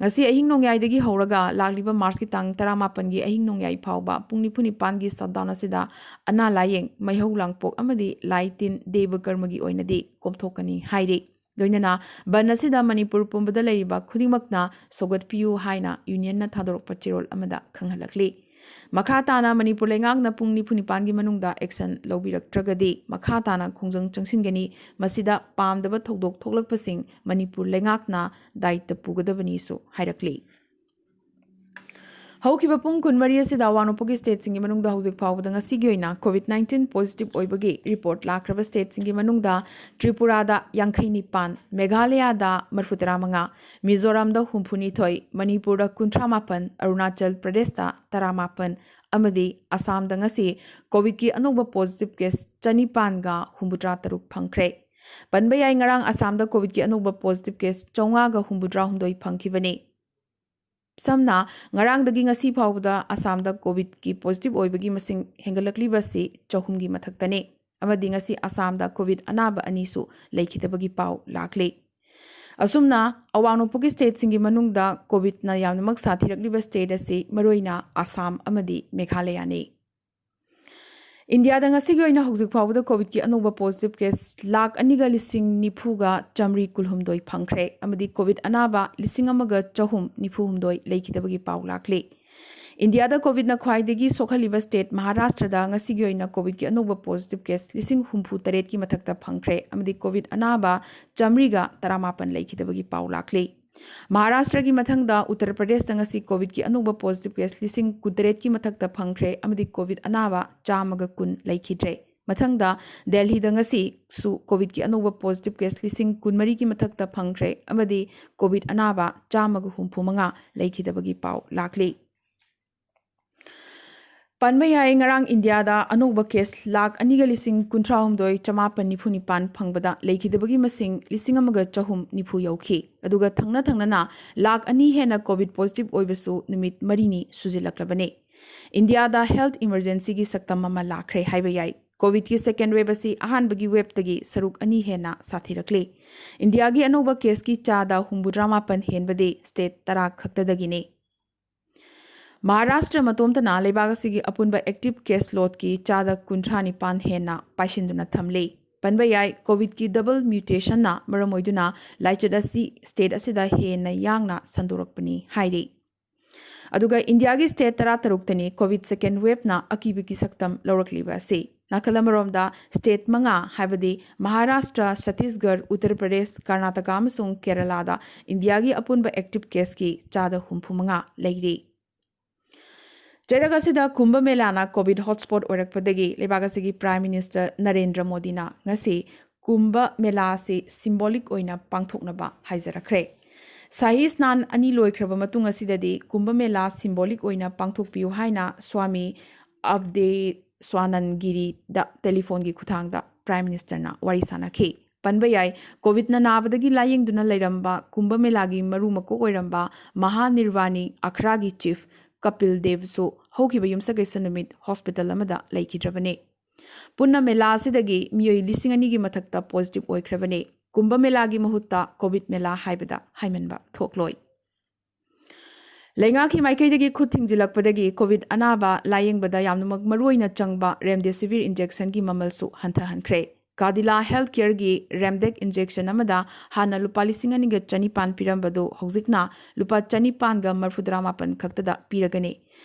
ꯉꯁꯤ ꯑꯍꯤꯡ ꯅꯣꯡꯌꯥꯏꯗꯒꯤ ꯍꯧꯔꯒ ꯂꯥꯛꯂꯤꯕ ꯃꯥꯔꯆꯀꯤ ꯇꯥꯡ ꯇꯔꯥꯃꯥꯄꯟꯒꯤ ꯑꯍꯤꯡ ꯅꯣꯡꯌꯥꯏ ꯐꯥꯎꯕ ꯄꯨꯡ ꯅꯤꯐꯨ ꯅꯤꯄꯥꯟꯒꯤ shutdown ꯑꯁꯤꯗ ꯑꯅꯥ ꯂꯥꯌꯦꯡ, ꯃꯩꯍꯧ ꯂꯥꯡꯄꯣꯛ ꯑꯃꯗꯤ ꯂꯥꯏ ꯇꯤꯟ ꯗꯦꯕ ꯀꯔꯃꯒꯤ ꯑꯣꯏꯅꯗꯤ ꯀꯣꯝꯊꯣꯛꯀꯅꯤ ꯍꯥꯏꯔꯤ꯫ ꯂꯣꯏꯅꯅ ꯕꯟ ꯑꯁꯤꯗ ꯃꯅꯤꯄꯨꯔ ꯄꯨꯝꯕꯗ ꯂꯩꯔꯤꯕ ꯈꯨꯗꯤꯡꯃꯛꯅ ꯁꯧꯒꯠꯄꯤꯌꯨ ꯍꯥꯏꯅ unionꯅ ꯊꯥꯗꯣꯔꯛꯄ ꯆꯦꯔꯣꯜ ꯑꯃꯗ ꯈꯪꯍꯜꯂꯛꯂꯤ꯫ ꯃꯈꯥ ꯇꯥꯅ ꯃꯅꯤꯄꯨꯔ ꯂꯩꯉꯥꯛꯅ ꯄꯨꯡ ꯅꯤꯐꯨ ꯅꯤꯄꯥꯟꯒꯤ ꯃꯅꯨꯡꯗ action ꯂꯧꯕꯤꯔꯛꯇ꯭ꯔꯒꯗꯤ ꯃꯈꯥ ꯇꯥꯅ ꯈꯣꯡꯖꯪ ꯆꯪꯁꯤꯟꯒꯅꯤ꯫ ꯃꯁꯤꯗ ꯄꯥꯝꯗꯕ ꯊꯧꯗꯣꯛ ꯊꯣꯛꯂꯛꯄꯁꯤꯡ ꯃꯅꯤꯄꯨꯔ ꯂꯩꯉꯥꯛꯅ ꯗꯥꯌꯤꯠꯇ ꯄꯨꯒꯗꯕꯅꯤꯁꯨ ꯍꯥꯏꯔꯛꯂꯤ꯫ ꯍꯧꯈꯤꯕ ꯄꯨꯡ ꯀꯨꯟꯃꯔꯤ ꯑꯁꯤꯗ ꯑꯋꯥꯡ ꯅꯣꯡꯄꯣꯛꯀꯤ ꯁ꯭ꯇꯦꯠꯁꯤꯡꯒꯤ ꯃꯅꯨꯡꯗ ꯍꯧꯖꯤꯛ ꯐꯥꯎꯕꯗ ꯉꯁꯤꯒꯤ ꯑꯣꯏꯅ ꯀꯣꯚꯤꯗ ꯅꯥꯏꯟꯇꯤꯟ ꯄꯣꯖꯤꯇꯤꯚ ꯑꯣꯏꯕꯒꯤ ꯔꯤꯄꯣꯔꯠ ꯂꯥꯛꯈ꯭ꯔꯕ ꯁ꯭ꯇꯦꯠꯁꯤꯡꯒꯤ ꯃꯅꯨꯡꯗ ꯇ꯭ꯔꯤꯄꯨꯔꯥꯗ ꯌꯥꯡꯈꯩ ꯅꯤꯄꯥꯟ, ꯃꯦꯘꯥꯂꯌꯥꯗ ꯃꯔꯤꯐꯨꯇꯔꯥ ꯃꯉꯥ, ꯃꯤꯖꯣꯔꯥꯝꯗ ꯍꯨꯝꯐꯨꯅꯤꯊꯣꯏ, ꯃꯅꯤꯄꯨꯔꯗ ꯀꯨꯟꯊ꯭ꯔꯥ ꯃꯥꯄꯟ, ꯑꯔꯨꯅꯥꯆꯜ ꯄ꯭ꯔꯗꯦꯁꯇ ꯇꯔꯥꯃꯥꯄꯟ ꯑꯃꯗꯤ ꯑꯁꯥꯝꯗ ꯉꯁꯤ ꯀꯣꯚꯤꯗꯀꯤ ꯑꯅꯧꯕ ꯄꯣꯖꯤꯇꯤꯚ ꯀꯦꯁ ꯆꯅꯤꯄꯥꯟꯒ ꯍꯨꯝꯐꯨꯇꯔꯥ ꯇꯔꯨꯛ ꯐꯪꯈ꯭ꯔꯦ꯫ ꯄꯟꯕ ꯌꯥꯏ, ꯉꯔꯥꯡ ꯑꯁꯥꯝꯗ ꯀꯣꯚꯤꯗꯀꯤ ꯑꯅꯧꯕ ꯄꯣꯖꯤꯇꯤꯚ ꯀꯦꯁ ꯆꯥꯝꯃꯉꯥꯒ ꯍꯨꯝꯐꯨꯇꯔꯥ ꯍꯨꯝꯗꯣꯏ ꯐꯪꯈꯤꯕꯅꯤ꯫ ꯁꯝꯅ, ꯉꯔꯥꯡꯗꯒꯤ ꯉꯁꯤ ꯐꯥꯎꯕꯗ ꯑꯁꯥꯝꯗ ꯀꯣꯚꯤꯗꯀꯤ ꯄꯣꯖꯤꯇꯤꯚ ꯑꯣꯏꯕꯒꯤ ꯃꯁꯤꯡ ꯍꯦꯟꯒꯠꯂꯛꯂꯤꯕ ꯑꯁꯤ ꯆꯍꯨꯝꯒꯤ ꯃꯊꯛꯇꯅꯤ꯫ ꯑꯃꯗꯤ ꯉꯁꯤ ꯑꯁꯥꯝꯗ ꯀꯣꯚꯤꯗ ꯑꯅꯥꯕ ꯑꯅꯤꯁꯨ ꯂꯩꯈꯤꯗꯕꯒꯤ ꯄꯥꯎ ꯂꯥꯛꯂꯤ꯫ ꯑꯁꯨꯝꯅ, ꯑꯋꯥꯡ ꯅꯣꯡꯄꯣꯛꯀꯤ ꯁ꯭ꯇꯦꯠꯁꯤꯡꯒꯤ ꯃꯅꯨꯡꯗ ꯀꯣꯚꯤꯗꯅ ꯌꯥꯝꯅꯃꯛ ꯁꯥꯊꯤꯔꯛꯂꯤꯕ ꯁ꯭ꯇꯦꯠ ꯑꯁꯤ ꯃꯔꯨꯑꯣꯏꯅ ꯑꯁꯥꯝ ꯑꯃꯗꯤ ꯃꯦꯘꯥꯂꯌꯥꯅꯤ꯫ ꯏꯟꯗꯤꯌꯥꯗ ꯉꯁꯤꯒꯤ ꯑꯣꯏꯅ ꯍꯧꯖꯤꯛ ꯐꯥꯎꯕꯗ ꯀꯣꯚꯤꯗꯀꯤ ꯑꯅꯧꯕ ꯄꯣꯖꯤꯇꯤꯚ ꯀꯦꯁ ꯂꯥꯈ ꯑꯅꯤꯒ ꯂꯤꯁꯤꯡ ꯅꯤꯐꯨꯒ ꯆꯥꯃꯔꯤ ꯀꯨꯟꯍꯨꯝꯗꯣꯏ ꯐꯪꯈ꯭ꯔꯦ ꯑꯃꯗꯤ ꯀꯣꯚꯤꯗ ꯑꯅꯥꯕ ꯂꯤꯁꯤꯡ ꯑꯃꯒ ꯆꯍꯨꯝ ꯅꯤꯐꯨ ꯍꯨꯝꯗꯣꯏ ꯂꯩꯈꯤꯗꯕꯒꯤ ꯄꯥꯎ ꯂꯥꯛꯂꯤ꯫ ꯏꯟꯗꯤꯌꯥꯗ ꯀꯣꯚꯤꯗꯅ ꯈ꯭ꯋꯥꯏꯗꯒꯤ ꯁꯣꯛꯍꯜꯂꯤꯕ ꯁ꯭ꯇꯦꯠ ꯃꯍꯥꯔꯥꯁꯇ꯭ꯔꯗ ꯉꯁꯤꯒꯤ ꯑꯣꯏꯅ ꯀꯣꯚꯤꯗꯀꯤ ꯑꯅꯧꯕ ꯄꯣꯖꯤꯇꯤꯚ ꯀꯦꯁ ꯂꯤꯁꯤꯡ ꯍꯨꯝꯐꯨ ꯇꯔꯦꯠꯀꯤ ꯃꯊꯛꯇ ꯐꯪꯈ꯭ꯔꯦ ꯑꯃꯗꯤ ꯀꯣꯚꯤꯗ ꯑꯅꯥꯕ ꯆꯥꯃꯔꯤꯒ ꯇꯔꯥꯃꯥꯄꯟ ꯂꯩꯈꯤꯗꯕꯒꯤ ꯄꯥꯎ ꯂꯥꯛꯂꯤ꯫ ꯃꯍꯥꯔꯥꯁꯇ꯭ꯔꯒꯤ ꯃꯊꯪꯗ ꯎꯠꯇꯔ ꯄ꯭ꯔꯗꯦꯁꯇ ꯉꯁꯤ ꯀꯣꯚꯤꯗꯀꯤ ꯑꯅꯧꯕ ꯄꯣꯖꯤꯇꯤꯚ ꯀꯦꯁ ꯂꯤꯁꯤꯡ ꯀꯨꯟꯇꯔꯦꯠꯀꯤ ꯃꯊꯛꯇ ꯐꯪꯈ꯭ꯔꯦ ꯑꯃꯗꯤ ꯀꯣꯚꯤꯗ ꯑꯅꯥꯕ ꯆꯥꯝꯃꯒ ꯀꯨꯟ ꯂꯩꯈꯤꯗ꯭ꯔꯦ꯫ ꯃꯊꯪꯗ ꯗꯦꯜꯍꯤꯗ ꯉꯁꯤꯁꯨ ꯀꯣꯚꯤꯗꯀꯤ ꯑꯅꯧꯕ ꯄꯣꯖꯤꯇꯤꯚ ꯀꯦꯁ ꯂꯤꯁꯤꯡ ꯀꯨꯟꯃꯔꯤꯒꯤ ꯃꯊꯛꯇ ꯐꯪꯈ꯭ꯔꯦ ꯑꯃꯗꯤ ꯀꯣꯚꯤꯗ ꯑꯅꯥꯕ ꯆꯥꯝꯃꯒ ꯍꯨꯝꯐꯨ ꯃꯉꯥ ꯂꯩꯈꯤꯗꯕꯒꯤ ꯄꯥꯎ ꯂꯥꯛꯂꯤ꯫ ꯄꯟꯕ ꯌꯥꯏ, ꯉꯔꯥꯡ ꯏꯟꯗꯤꯌꯥꯗ ꯑꯅꯧꯕ ꯀꯦꯁ ꯂꯥꯈ ꯑꯅꯤꯒ ꯂꯤꯁꯤꯡ ꯀꯨꯟꯊ꯭ꯔꯥ ꯍꯨꯝꯗꯣꯏ ꯆꯃꯥꯄꯟ ꯅꯤꯐꯨ ꯅꯤꯄꯥꯟ ꯐꯪꯕꯗ ꯂꯩꯈꯤꯗꯕꯒꯤ ꯃꯁꯤꯡ ꯂꯤꯁꯤꯡ ꯑꯃꯒ ꯆꯍꯨꯝ ꯅꯤꯐꯨ ꯌꯧꯈꯤ꯫ ꯑꯗꯨꯒ ꯊꯪꯅ ꯊꯪꯅꯅ ꯂꯥꯈ ꯑꯅꯤ ꯍꯦꯟꯅ ꯀꯣꯚꯤꯗ ꯄꯣꯖꯤꯇꯤꯚ ꯑꯣꯏꯕꯁꯨ ꯅꯨꯃꯤꯠ ꯃꯔꯤꯅꯤ ꯁꯨꯖꯤꯜꯂꯛꯂꯕꯅꯤ꯫ ꯏꯟꯗꯤꯌꯥꯗ ꯍꯦꯜꯊ ꯏꯃꯔꯖꯦꯟꯁꯤꯒꯤ ꯁꯛꯇꯝ ꯑꯃ ꯂꯥꯛꯈ꯭ꯔꯦ ꯍꯥꯏꯕ ꯌꯥꯏ꯫ ꯀꯣꯚꯤꯗꯀꯤ ꯁꯦꯀꯦꯟ ꯋꯦꯚ ꯑꯁꯤ ꯑꯍꯥꯟꯕꯒꯤ ꯋꯦꯚꯇꯒꯤ ꯁꯔꯨꯛ ꯑꯅꯤ ꯍꯦꯟꯅ ꯁꯥꯊꯤꯔꯛꯂꯤ꯫ ꯏꯟꯗꯤꯌꯥꯒꯤ ꯑꯅꯧꯕ ꯀꯦꯁꯀꯤ ꯆꯥꯗ ꯍꯨꯝꯐꯨꯇꯔꯥ ꯃꯥꯄꯟ ꯍꯦꯟꯕꯗꯤ ꯁ꯭ꯇꯦꯠ ꯇꯔꯥ ꯈꯛꯇꯗꯒꯤꯅꯤ꯫ ꯃꯍꯥꯔꯥꯁꯇ꯭ꯔ ꯃꯇꯣꯝꯇꯅ ꯂꯩꯕꯥꯛ ꯑꯁꯤꯒꯤ ꯑꯄꯨꯟꯕ ꯑꯦꯛꯇꯤꯚ ꯀꯦꯁ ꯂꯣꯗꯀꯤ ꯆꯥꯗ ꯀꯨꯟꯊ꯭ꯔꯥ ꯅꯤꯄꯥꯟ ꯍꯦꯟꯅ ꯄꯥꯏꯁꯤꯟꯗꯨꯅ ꯊꯝꯂꯤ꯫ ꯄꯟꯕ ꯌꯥꯏ, ꯀꯣꯚꯤꯗꯀꯤ ꯗꯕꯜ ꯃ꯭ꯌꯨꯇꯦꯁꯟꯅ ꯃꯔꯝ ꯑꯣꯏꯗꯨꯅ ꯂꯥꯏꯆꯠ ꯑꯁꯤ ꯁ꯭ꯇꯦꯠ ꯑꯁꯤꯗ ꯍꯦꯟꯅ ꯌꯥꯡꯅ ꯁꯟꯗꯣꯔꯛꯄꯅꯤ ꯍꯥꯏꯔꯤ꯫ ꯑꯗꯨꯒ ꯏꯟꯗꯤꯌꯥꯒꯤ ꯁ꯭ꯇꯦꯠ ꯇꯔꯥꯇꯔꯨꯛꯇꯅꯤ ꯀꯣꯚꯤꯗ ꯁꯦꯀꯦꯟ ꯋꯦꯚꯅ ꯑꯀꯤꯕꯒꯤ ꯁꯛꯇꯝ ꯂꯧꯔꯛꯂꯤꯕ ꯑꯁꯤ꯫ ꯅꯥꯀꯜ ꯑꯃꯔꯣꯝꯗ ꯁ꯭ꯇꯦꯠ ꯃꯉꯥ, ꯍꯥꯏꯕꯗꯤ ꯃꯍꯥꯔꯥꯁꯇ꯭ꯔ, ꯁꯠꯇꯤꯁꯒꯔ, ꯎꯠꯇꯔ ꯄ꯭ꯔꯗꯦꯁ, ꯀꯔꯅꯥꯇꯀꯥ ꯑꯃꯁꯨꯡ ꯀꯦꯔꯂꯥꯗ ꯏꯟꯗꯤꯌꯥꯒꯤ ꯑꯄꯨꯟꯕ ꯑꯦꯛꯇꯤꯚ ꯀꯦꯁꯀꯤ ꯆꯥꯗ ꯍꯨꯝꯐꯨ ꯃꯉꯥ ꯂꯩꯔꯤ꯫ ꯆꯩꯔꯛ ꯑꯁꯤꯗ ꯀꯨꯝꯚ ꯃꯦꯂꯥꯅ ꯀꯣꯚꯤꯗ ꯍꯣꯠꯁ꯭ꯄꯣꯠ ꯑꯣꯏꯔꯛꯄꯗꯒꯤ ꯂꯩꯕꯥꯛ ꯑꯁꯤꯒꯤ ꯄ꯭ꯔꯥꯏꯝ ꯃꯤꯅꯤꯁꯇꯔ ꯅꯔꯦꯟꯗ꯭ꯔ ꯃꯣꯗꯤꯅ ꯉꯁꯤ ꯀꯨꯝꯚ ꯃꯦꯂꯥ ꯑꯁꯤ ꯁꯤꯝꯕꯣꯂꯤꯛ ꯑꯣꯏꯅ ꯄꯥꯡꯊꯣꯛꯅꯕ ꯍꯥꯏꯖꯔꯛꯈ꯭ꯔꯦ꯫ ꯁꯥꯍꯤ ꯁ꯭ꯅꯥꯟ ꯑꯅꯤ ꯂꯣꯏꯈ꯭ꯔꯕ ꯃꯇꯨꯡ ꯑꯁꯤꯗꯗꯤ ꯀꯨꯝꯚ ꯃꯦꯂꯥ ꯁꯤꯝꯕꯣꯂꯤꯛ ꯑꯣꯏꯅ ꯄꯥꯡꯊꯣꯛꯄꯤꯌꯨ ꯍꯥꯏꯅ ꯁ꯭ꯋꯥꯃꯤ ꯑꯕꯗꯦ ꯁ꯭ꯋꯥꯅꯟꯒꯤꯔꯤꯗ ꯇꯦꯂꯤꯐꯣꯟꯒꯤ ꯈꯨꯠꯊꯥꯡꯗ ꯄ꯭ꯔꯥꯏꯝ ꯃꯤꯅꯤꯁꯇꯔꯅ ꯋꯥꯔꯤ ꯁꯥꯅꯈꯤ꯫ ꯄꯟꯕ ꯌꯥꯏ, ꯀꯣꯚꯤꯗꯅ ꯅꯥꯕꯗꯒꯤ ꯂꯥꯌꯦꯡꯗꯨꯅ ꯂꯩꯔꯝꯕ ꯀꯨꯝꯚ ꯃꯦꯂꯥꯒꯤ ꯃꯔꯨ ꯃꯀꯣꯛ ꯑꯣꯏꯔꯝꯕ ꯃꯍꯥꯅꯤꯔꯚꯥꯅꯤ ꯑꯈ꯭ꯔꯥꯒꯤ ꯆꯤꯐ ꯀꯄꯤꯜ ꯗꯦꯕꯁꯨ ꯍꯧꯈꯤꯕ ꯌꯨꯝꯁꯀꯩꯁ ꯅꯨꯃꯤꯠ ꯍꯣꯁꯄꯤꯇꯥꯜ ꯑꯃꯗ ꯂꯩꯈꯤꯗ꯭ꯔꯕꯅꯤ꯫ ꯄꯨꯟꯅ ꯃꯦꯂꯥ ꯑꯁꯤꯗꯒꯤ ꯃꯤꯑꯣꯏ ꯂꯤꯁꯤꯡ ꯑꯅꯤꯒꯤ ꯃꯊꯛꯇ ꯄꯣꯖꯤꯇꯤꯚ ꯑꯣꯏꯈ꯭ꯔꯕꯅꯤ꯫ ꯀꯨꯝꯚ ꯃꯦꯂꯥꯒꯤ ꯃꯍꯨꯠꯇ ꯀꯣꯚꯤꯗ ꯃꯦꯂꯥ ꯍꯥꯏꯕꯗ ꯍꯥꯏꯃꯟꯕ ꯊꯣꯛꯂꯣꯏ꯫ ꯂꯩꯉꯥꯛꯀꯤ ꯃꯥꯏꯀꯩꯗꯒꯤ ꯈꯨꯠ ꯊꯤꯡꯖꯤꯜꯂꯛꯄꯗꯒꯤ ꯀꯣꯚꯤꯗ ꯑꯅꯥꯕ ꯂꯥꯌꯦꯡꯕꯗ ꯌꯥꯝꯅꯃꯛ ꯃꯔꯨꯑꯣꯏꯅ ꯆꯪꯕ ꯔꯦꯝꯗꯦꯁꯤꯚꯤꯔ ꯏꯟꯖꯦꯛꯁꯟꯒꯤ ꯃꯃꯜꯁꯨ ꯍꯟꯊꯍꯟꯈ꯭ꯔꯦ꯫ ꯀꯥꯗꯤꯂꯥ ꯍꯦꯜꯊ ꯀꯦꯌꯔꯒꯤ ꯔꯦꯝꯗꯦꯛ ꯏꯟꯖꯦꯛꯁꯟ ꯑꯃꯗ ꯍꯥꯟꯅ ꯂꯨꯄꯥ ꯂꯤꯁꯤꯡ ꯑꯅꯤꯒ ꯆꯅꯤꯄꯥꯟ ꯄꯤꯔꯝꯕꯗꯨ ꯍꯧꯖꯤꯛꯅ ꯂꯨꯄꯥ ꯆꯅꯤꯄꯥꯟꯒ ꯃꯔꯐꯨꯇꯔꯥ ꯃꯥꯄꯟ ꯈꯛꯇꯗ ꯄꯤꯔꯒꯅꯤ꯫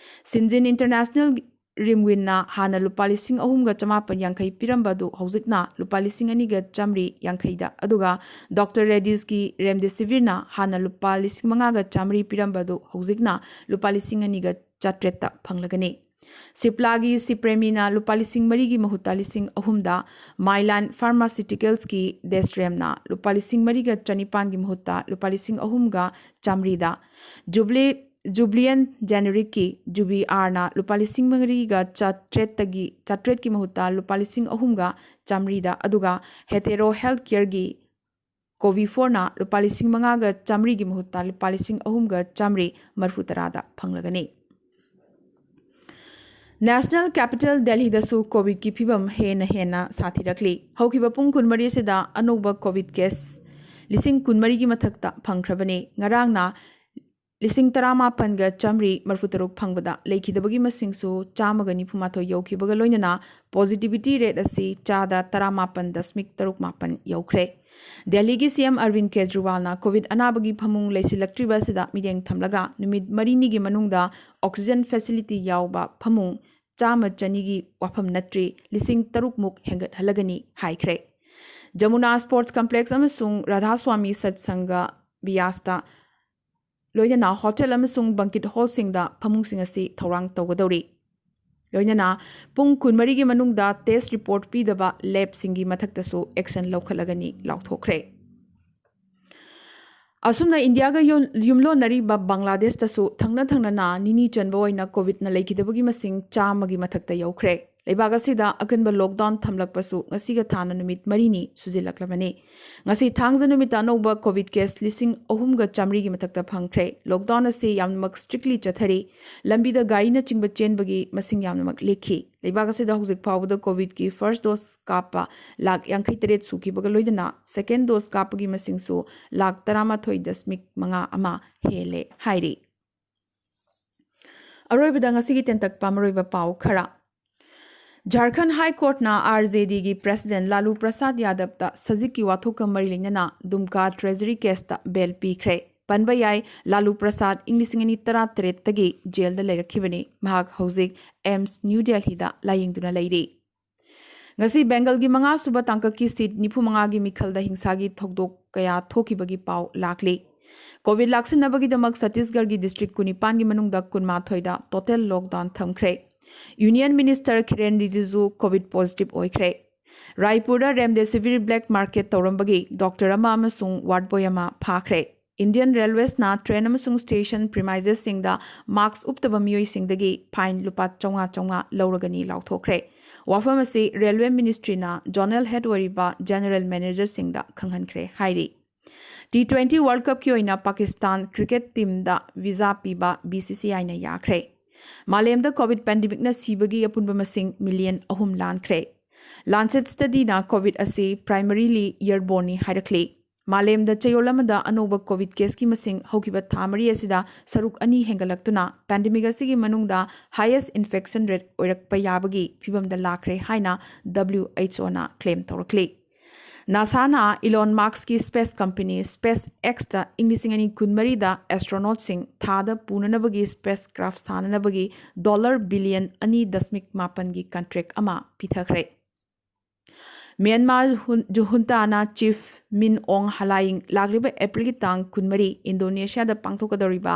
ꯁꯤꯟꯖꯤꯟ ꯏꯟꯇꯔꯅꯦꯁꯅꯦꯜ ꯔꯤꯝꯋꯤꯟꯅ ꯍꯥꯟꯅ ꯂꯨꯄꯥ ꯂꯤꯁꯤꯡ ꯑꯍꯨꯝꯒ ꯆꯃꯥꯄꯟ ꯌꯥꯡꯈꯩ ꯄꯤꯔꯝꯕꯗꯨ ꯍꯧꯖꯤꯛꯅ ꯂꯨꯄꯥ ꯂꯤꯁꯤꯡ ꯑꯅꯤꯒ ꯆꯥꯃꯔꯤ ꯌꯥꯡꯈꯩꯗ, ꯑꯗꯨꯒ ꯗꯣꯛꯇꯔ ꯔꯦꯗꯤꯁꯀꯤ ꯔꯦꯝꯗꯦꯁꯤꯚꯤꯔꯅ ꯍꯥꯟꯅ ꯂꯨꯄꯥ ꯂꯤꯁꯤꯡ ꯃꯉꯥꯒ ꯆꯥꯃꯔꯤ ꯄꯤꯔꯝꯕꯗꯨ ꯍꯧꯖꯤꯛꯅ ꯂꯨꯄꯥ ꯂꯤꯁꯤꯡ ꯑꯅꯤꯒ ꯆꯥꯇ꯭ꯔꯦꯠꯇ ꯐꯪꯂꯒꯅꯤ꯫ ꯁꯤꯞꯂꯥꯒꯤ ꯁꯤꯄ꯭ꯔꯦꯃꯤꯅ ꯂꯨꯄꯥ ꯂꯤꯁꯤꯡ ꯃꯔꯤꯒꯤ ꯃꯍꯨꯠꯇ ꯂꯤꯁꯤꯡ ꯑꯍꯨꯝꯗ, ꯃꯥꯏꯂꯥꯟ ꯐꯥꯔꯃꯥꯁꯤꯎꯇꯤꯀꯦꯜꯁꯀꯤ ꯗꯦꯁꯔꯦꯝꯅ ꯂꯨꯄꯥ ꯂꯤꯁꯤꯡ ꯃꯔꯤꯒ ꯆꯅꯤꯄꯥꯟꯒꯤ ꯃꯍꯨꯠꯇ ꯂꯨꯄꯥ ꯂꯤꯁꯤꯡ ꯑꯍꯨꯝꯒ ꯆꯥꯃꯔꯤꯗ, ꯖꯨꯕ꯭ꯂꯤ ꯖꯨꯕ꯭ꯂꯤꯌꯟ ꯖꯦꯅꯦꯔꯤꯛꯀꯤ ꯖꯨꯕꯤ ꯑꯥꯔꯅ ꯂꯨꯄꯥ ꯂꯤꯁꯤꯡ ꯃꯔꯤꯒ ꯆꯥꯇ꯭ꯔꯦꯠꯇꯒꯤ, ꯆꯥꯇ꯭ꯔꯦꯠꯀꯤ ꯃꯍꯨꯠꯇ ꯂꯨꯄꯥ ꯂꯤꯁꯤꯡ ꯑꯍꯨꯝꯒ ꯆꯥꯃꯔꯤꯗ, ꯑꯗꯨꯒ ꯍꯦꯇꯦꯔꯣ ꯍꯦꯜꯊ ꯀꯦꯌꯔꯒꯤ ꯀꯣꯚꯤꯐꯣꯔꯅ ꯂꯨꯄꯥ ꯂꯤꯁꯤꯡ ꯃꯉꯥꯒ ꯆꯥꯃꯔꯤꯒꯤ ꯃꯍꯨꯠꯇ ꯂꯨꯄꯥ ꯂꯤꯁꯤꯡ ꯑꯍꯨꯝꯒ ꯆꯥꯃꯔꯤ ꯃꯔꯐꯨ ꯇꯔꯥꯗ ꯐꯪꯂꯒꯅꯤ꯫ ꯅꯦꯁꯅꯦꯜ ꯀꯦꯄꯤꯇꯦꯜ ꯗꯦꯜꯍꯤꯗꯁꯨ ꯀꯣꯚꯤꯗꯀꯤ ꯐꯤꯕꯝ ꯍꯦꯟꯅ ꯍꯦꯟꯅ ꯁꯥꯊꯤꯔꯛꯂꯤ꯫ ꯍꯧꯈꯤꯕ ꯄꯨꯡ ꯀꯨꯟꯃꯔꯤ ꯑꯁꯤꯗ ꯑꯅꯧꯕ ꯀꯣꯚꯤꯗ ꯀꯦꯁ ꯂꯤꯁꯤꯡ ꯀꯨꯟꯃꯔꯤꯒꯤ ꯃꯊꯛꯇ ꯐꯪꯈ꯭ꯔꯕꯅꯤ꯫ ꯉꯔꯥꯡꯅ ꯂꯤꯁꯤꯡ ꯇꯔꯥꯃꯥꯄꯟꯒ ꯆꯥꯃꯔꯤ ꯃꯔꯐꯨꯇꯔꯨꯛ ꯐꯪꯕꯗ ꯂꯩꯈꯤꯗꯕꯒꯤ ꯃꯁꯤꯡꯁꯨ ꯆꯥꯝꯃꯒ ꯅꯤꯐꯨꯃꯥꯊꯣꯏ ꯌꯧꯈꯤꯕꯒ ꯂꯣꯏꯅꯅ positivity rate ꯑꯁꯤ ꯆꯥꯗ ꯇꯔꯥꯃꯥꯄꯟ ꯗꯁꯃꯤꯛ ꯇꯔꯨꯛ ꯃꯥꯄꯟ ꯌꯧꯈ꯭ꯔꯦ꯫ ꯗꯦꯜꯂꯤꯒꯤ ꯁꯤ ꯑꯦꯝ ꯑꯔꯕꯤꯟ ꯀꯦꯖꯔꯤꯋꯥꯜꯅ ꯀꯣꯚꯤꯗ ꯑꯅꯥꯕꯒꯤ ꯐꯃꯨꯡ ꯂꯩꯁꯤꯜꯂꯛꯇ꯭ꯔꯤꯕ ꯑꯁꯤꯗ ꯃꯤꯠꯌꯦꯡ ꯊꯝꯂꯒ ꯅꯨꯃꯤꯠ ꯃꯔꯤꯅꯤꯒꯤ ꯃꯅꯨꯡꯗ oxygen facility ꯌꯥꯎꯕ ꯐꯃꯨꯡ ꯆꯥꯝꯃ ꯆꯅꯤꯒꯤ ꯋꯥꯐꯝ ꯅꯠꯇ꯭ꯔꯤ, ꯂꯤꯁꯤꯡ ꯇꯔꯨꯛꯃꯨꯛ ꯍꯦꯟꯒꯠꯍꯜꯂꯒꯅꯤ ꯍꯥꯏꯈ꯭ꯔꯦ꯫ ꯖꯃꯨꯅꯥ ꯁ꯭ꯄꯣꯔꯠꯁ ꯀꯝꯄ꯭ꯂꯦꯛꯁ ꯑꯃꯁꯨꯡ ꯔꯥꯙꯥꯁ꯭ꯋꯥꯃꯤ ꯁꯠꯁꯪꯒ ꯕꯤꯌꯥꯁꯇ ꯂꯣꯏꯅꯅ ꯍꯣꯇꯦꯜ ꯑꯃꯁꯨꯡ ꯕꯪꯀꯤꯠ ꯍꯣꯜꯁꯤꯡꯗ ꯐꯃꯨꯡꯁꯤꯡ ꯑꯁꯤ ꯊꯧꯔꯥꯡ ꯇꯧꯒꯗꯧꯔꯤ꯫ ꯂꯣꯏꯅꯅ ꯄꯨꯡ ꯀꯨꯟꯃꯔꯤꯒꯤ ꯃꯅꯨꯡꯗ ꯇꯦꯁ ꯔꯤꯄꯣꯔꯠ ꯄꯤꯗꯕ ꯂꯦꯕꯁꯤꯡꯒꯤ ꯃꯊꯛꯇꯁꯨ ꯑꯦꯛꯁꯟ ꯂꯧꯈꯠꯂꯒꯅꯤ ꯂꯥꯎꯊꯣꯛꯈ꯭ꯔꯦ꯫ ꯑꯁꯨꯝꯅ ꯏꯟꯗꯤꯌꯥꯒ ꯌꯨꯝꯂꯣꯟꯅꯔꯤꯕ ꯕꯪꯒ꯭ꯂꯥꯗꯦꯁꯇꯁꯨ ꯊꯪꯅ ꯊꯪꯅꯅ ꯅꯤꯅꯤ ꯆꯟꯕ ꯑꯣꯏꯅ ꯀꯣꯚꯤꯗꯅ ꯂꯩꯈꯤꯗꯕꯒꯤ ꯃꯁꯤꯡ ꯆꯥꯝꯃꯒꯤ ꯃꯊꯛꯇ ꯌꯧꯈ꯭ꯔꯦ꯫ ꯂꯩꯕꯥꯛ ꯑꯁꯤꯗ ꯑꯀꯟꯕ ꯂꯣꯛꯗꯥꯎꯟ ꯊꯝꯂꯛꯄꯁꯨ ꯉꯁꯤꯒ ꯊꯥꯅ ꯅꯨꯃꯤꯠ ꯃꯔꯤꯅꯤ ꯁꯨꯖꯤꯜꯂꯛꯂꯕꯅꯤ꯫ ꯉꯁꯤ ꯊꯥꯡꯖ ꯅꯨꯃꯤꯠꯇ ꯑꯅꯧꯕ ꯀꯣꯚꯤꯗ ꯀꯦꯁ ꯂꯤꯁꯤꯡ ꯑꯍꯨꯝꯒ ꯆꯥꯃꯔꯤꯒꯤ ꯃꯊꯛꯇ ꯐꯪꯈ꯭ꯔꯦ꯫ ꯂꯣꯛꯗꯥꯎꯟ ꯑꯁꯤ ꯌꯥꯝꯅꯃꯛ ꯁ꯭ꯇ꯭ꯔꯤꯛꯂꯤ ꯆꯠꯊꯔꯤ꯫ ꯂꯝꯕꯤꯗ ꯒꯥꯔꯤꯅꯆꯤꯡꯕ ꯆꯦꯟꯕꯒꯤ ꯃꯁꯤꯡ ꯌꯥꯝꯅꯃꯛ ꯂꯦꯛꯈꯤ꯫ ꯂꯩꯕꯥꯛ ꯑꯁꯤꯗ ꯍꯧꯖꯤꯛ ꯐꯥꯎꯕꯗ ꯀꯣꯚꯤꯗꯀꯤ ꯐꯥꯔꯁ ꯗꯣꯁ ꯀꯥꯞꯄ ꯂꯥꯈ ꯌꯥꯡꯈꯩ ꯇꯔꯦꯠ ꯁꯨꯈꯤꯕꯒ ꯂꯣꯏꯅꯅ ꯁꯦꯀꯦꯟ ꯗꯣꯁ ꯀꯥꯞꯄꯒꯤ ꯃꯁꯤꯡꯁꯨ ꯂꯥꯈ ꯇꯔꯥꯃꯥꯊꯣꯏ ꯗꯁꯃꯤꯛ ꯃꯉꯥ ꯑꯃ ꯍꯦꯜꯂꯦ ꯍꯥꯏꯔꯤ꯫ ꯑꯔꯣꯏꯕꯗ ꯉꯁꯤꯒꯤ ꯇꯦꯟꯇꯛꯄ ꯃꯔꯨꯑꯣꯏꯕ ꯄꯥꯎ ꯈꯔ꯫ ꯖꯥꯔꯈꯟ ꯍꯥꯏ ꯀꯣꯔꯠꯅ ꯑꯥꯔ ꯖꯦ ꯗꯤꯒꯤ ꯄ꯭ꯔꯦꯁꯤꯗꯦꯟ ꯂꯥꯂꯨ ꯄ꯭ꯔꯁꯥꯗ ꯌꯥꯗꯕꯇ ꯁꯖꯤꯛꯀꯤ ꯋꯥꯊꯣꯛꯀ ꯃꯔꯤ ꯂꯩꯅꯅ ꯗꯨꯝꯀꯥ ꯇ꯭ꯔꯦꯖꯔꯤ ꯀꯦꯁꯇ ꯕꯦꯜ ꯄꯤꯈ꯭ꯔꯦ꯫ ꯄꯟꯕ ꯌꯥꯏ, ꯂꯥꯂꯨ ꯄ꯭ꯔꯁꯥꯗ ꯏꯪ ꯂꯤꯁꯤꯡ ꯑꯅꯤ ꯇꯔꯥꯇꯔꯦꯠꯇꯒꯤ ꯖꯦꯜꯗ ꯂꯩꯔꯛꯈꯤꯕꯅꯤ꯫ ꯃꯍꯥꯛ ꯍꯧꯖꯤꯛ ꯑꯦꯝꯁ ꯅ꯭ꯌꯨ ꯗꯦꯜꯍꯤꯗ ꯂꯥꯌꯦꯡꯗꯨꯅ ꯂꯩꯔꯤ꯫ ꯉꯁꯤ ꯕꯦꯡꯒꯜꯒꯤ ꯃꯉꯥꯁꯨꯕ ꯇꯥꯡꯀꯛꯀꯤ ꯁꯤꯠ ꯅꯤꯐꯨ ꯃꯉꯥꯒꯤ ꯃꯤꯈꯜꯗ ꯍꯤꯡꯁꯥꯒꯤ ꯊꯧꯗꯣꯛ ꯀꯌꯥ ꯊꯣꯛꯈꯤꯕꯒꯤ ꯄꯥꯎ ꯂꯥꯛꯂꯤ꯫ ꯀꯣꯚꯤꯗ ꯂꯥꯛꯁꯤꯟꯅꯕꯒꯤꯗꯃꯛ ꯁꯠꯇꯤꯁꯒꯔꯒꯤ ꯗꯤꯁꯇ꯭ꯔꯤꯛ ꯀꯨꯟꯅꯤꯄꯥꯟꯒꯤ ꯃꯅꯨꯡꯗ ꯀꯨꯟꯃꯥꯊꯣꯏꯗ ꯇꯣꯇꯦꯜ ꯂꯣꯛꯗꯥꯎꯟ ꯊꯝꯈ꯭ꯔꯦ꯫ Union minister Kiren Rijiju covid positive ꯑꯣꯏꯈ꯭ꯔꯦ꯫ ꯔꯥꯏꯄꯨꯔꯗ ꯔꯦꯝꯗꯦꯁꯤꯚꯤꯔ ꯕ꯭ꯂꯦꯛ ꯃꯥꯔꯀꯦꯠ ꯇꯧꯔꯝꯕꯒꯤ ꯗꯣꯛꯇꯔ ꯑꯃ ꯑꯃꯁꯨꯡ ꯋꯥꯔꯗ ꯕꯣꯏ ꯑꯃ ꯐꯥꯈ꯭ꯔꯦ꯫ ꯏꯟꯗꯤꯌꯟ ꯔꯦꯜꯋꯦꯁꯅ ꯇ꯭ꯔꯦꯟ ꯑꯃꯁꯨꯡ ꯁ꯭ꯇꯦꯁꯟ ꯄ꯭ꯔꯤꯃꯥꯏꯖꯦꯁꯁꯤꯡꯗ ꯃꯥꯁꯛ ꯎꯞꯇꯕ ꯃꯤꯑꯣꯏꯁꯤꯡꯗꯒꯤ ꯐꯥꯏꯟ ꯂꯨꯄꯥ ꯆꯥꯝꯃꯉꯥ ꯆꯥꯝꯃꯉꯥ ꯂꯧꯔꯒꯅꯤ ꯂꯥꯎꯊꯣꯛꯈ꯭ꯔꯦ꯫ ꯋꯥꯐꯝ ꯑꯁꯤ ꯔꯦꯜꯋꯦ ꯃꯤꯅꯤꯁꯇ꯭ꯔꯤꯅ ꯖꯣꯅꯦꯜ ꯍꯦꯗ ꯑꯣꯏꯔꯤꯕ ꯖꯦꯅꯔꯦꯜ ꯃꯦꯅꯦꯖꯔꯁꯤꯡꯗ ꯈꯪꯍꯟꯈ꯭ꯔꯦ ꯍꯥꯏꯔꯤ꯫ ꯇꯤ ꯇ꯭ꯋꯦꯟꯇꯤ ꯋꯥꯔꯜꯗ ꯀꯞꯀꯤ ꯑꯣꯏꯅ ꯄꯥꯀꯤꯁꯇꯥꯟ ꯀ꯭ꯔꯤꯀꯦꯠ ꯇꯤꯝꯗ ꯚꯤꯖꯥ ꯄꯤꯕ ꯕꯤ ꯁꯤ ꯁꯤ ꯑꯥꯏꯅ ꯌꯥꯈ꯭ꯔꯦ꯫ ꯃꯥꯂꯦꯝꯗ ꯀꯣꯚꯤꯗ ꯄꯦꯟꯗꯦꯃꯤꯛꯅ ꯁꯤꯕꯒꯤ ꯑꯄꯨꯟꯕ ꯃꯁꯤꯡ ꯃꯤꯂꯤꯌꯟ ꯑꯍꯨꯝ ꯂꯥꯟꯈ꯭ꯔꯦ꯫ ꯂꯥꯟꯁꯦꯠ ꯁ꯭ꯇꯗꯤꯅ ꯀꯣꯚꯤꯗ ꯑꯁꯤ ꯄ꯭ꯔꯥꯏꯃꯔꯤꯂꯤ ꯏꯌꯔꯕꯣꯔꯟꯅꯤ ꯍꯥꯏꯔꯛꯂꯤ꯫ ꯃꯥꯂꯦꯝꯗ ꯆꯌꯣꯜ ꯑꯃꯗ ꯑꯅꯧꯕ ꯀꯣꯚꯤꯗ ꯀꯦꯁꯀꯤ ꯃꯁꯤꯡ ꯍꯧꯈꯤꯕ ꯊꯥ ꯃꯔꯤ ꯑꯁꯤꯗ ꯁꯔꯨꯛ ꯑꯅꯤ ꯍꯦꯟꯒꯠꯂꯛꯇꯨꯅ ꯄꯦꯟꯗꯦꯃꯤꯛ ꯑꯁꯤꯒꯤ ꯃꯅꯨꯡꯗ ꯍꯥꯏꯌꯦꯁ ꯏꯟꯐꯦꯛꯁꯟ ꯔꯦꯠ ꯑꯣꯏꯔꯛꯄ ꯌꯥꯕꯒꯤ ꯐꯤꯚꯝꯗ ꯂꯥꯛꯈ꯭ꯔꯦ ꯍꯥꯏꯅ ꯗꯕ꯭ꯂꯤꯎ ꯑꯩꯆ ꯑꯣꯅ ꯀ꯭ꯂꯦꯝ ꯇꯧꯔꯛꯂꯤ꯫ ꯅꯥꯁꯥꯅ ꯏꯂꯣꯟ ꯃꯥꯁꯛꯀꯤ ꯁ꯭ꯄꯦꯁ ꯀꯝꯄꯦꯅꯤ ꯁ꯭ꯄꯦꯁ ꯑꯦꯛꯁꯇ ꯏꯪ ꯂꯤꯁꯤꯡ ꯑꯅꯤ ꯀꯨꯟꯃꯔꯤꯗ ꯑꯦꯁꯇ꯭ꯔꯣꯅꯣꯠꯁꯤꯡ ꯊꯥꯗ ꯄꯨꯅꯅꯕꯒꯤ ꯁ꯭ꯄꯦꯁ ꯀ꯭ꯔꯥꯐ ꯁꯥꯅꯅꯕꯒꯤ ꯗꯣꯂꯔ ꯕꯤꯂꯤꯌꯟ ꯑꯅꯤ ꯗꯁꯃꯤꯛ ꯃꯥꯄꯟꯒꯤ ꯀꯟꯇ꯭ꯔꯦꯛ ꯑꯃ ꯄꯤꯊꯈ꯭ꯔꯦ꯫ ꯃ꯭ꯌꯥꯟꯃꯥꯔ ꯍꯨꯟ- ꯖꯨ- ꯍꯨꯟꯇꯥꯅ ꯆꯤꯐ ꯃꯤꯟ ꯑꯣꯡ ꯍꯂꯥꯏꯡ ꯂꯥꯛꯂꯤꯕ ꯑꯦꯄ꯭ꯔꯤꯜꯒꯤ ꯇꯥꯡ ꯀꯨꯟꯃꯔꯤ ꯏꯟꯗꯣꯅꯦꯁꯤꯌꯥꯗ ꯄꯥꯡꯊꯣꯛꯀꯗꯧꯔꯤꯕ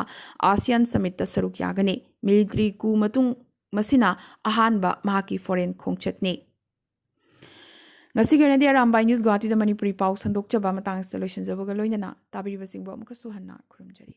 ꯑꯥꯁꯤꯌꯥꯟ ꯁꯃꯤꯠꯇ ꯁꯔꯨꯛ ꯌꯥꯒꯅꯤ꯫ ꯃꯤꯂꯤꯇꯔꯤ ꯀꯨ ꯃꯇꯨꯡ ꯃꯁꯤꯅ ꯑꯍꯥꯟꯕ ꯃꯍꯥꯛꯀꯤ ꯐꯣꯔꯦꯟ ꯈꯣꯡꯆꯠꯅꯤ꯫ ꯉꯁꯤꯒꯤ ꯑꯣꯏꯅꯗꯤ ꯑꯔꯥꯝꯕꯥꯏ ꯅ꯭ꯌꯨꯁ ꯒꯨꯋꯥꯍꯥꯇꯤꯗ ꯃꯅꯤꯄꯨꯔꯤ ꯄꯥꯎ ꯁꯟꯗꯣꯛꯆꯕ ꯃꯇꯥꯡꯁꯤꯗ ꯂꯣꯏꯁꯤꯟꯖꯕꯒ ꯂꯣꯏꯅꯅ ꯇꯥꯕꯤꯔꯤꯕꯁꯤꯡꯕꯨ ꯑꯃꯨꯛꯀꯁꯨ ꯍꯟꯅ ꯈꯨꯔꯨꯝꯖꯔꯤ꯫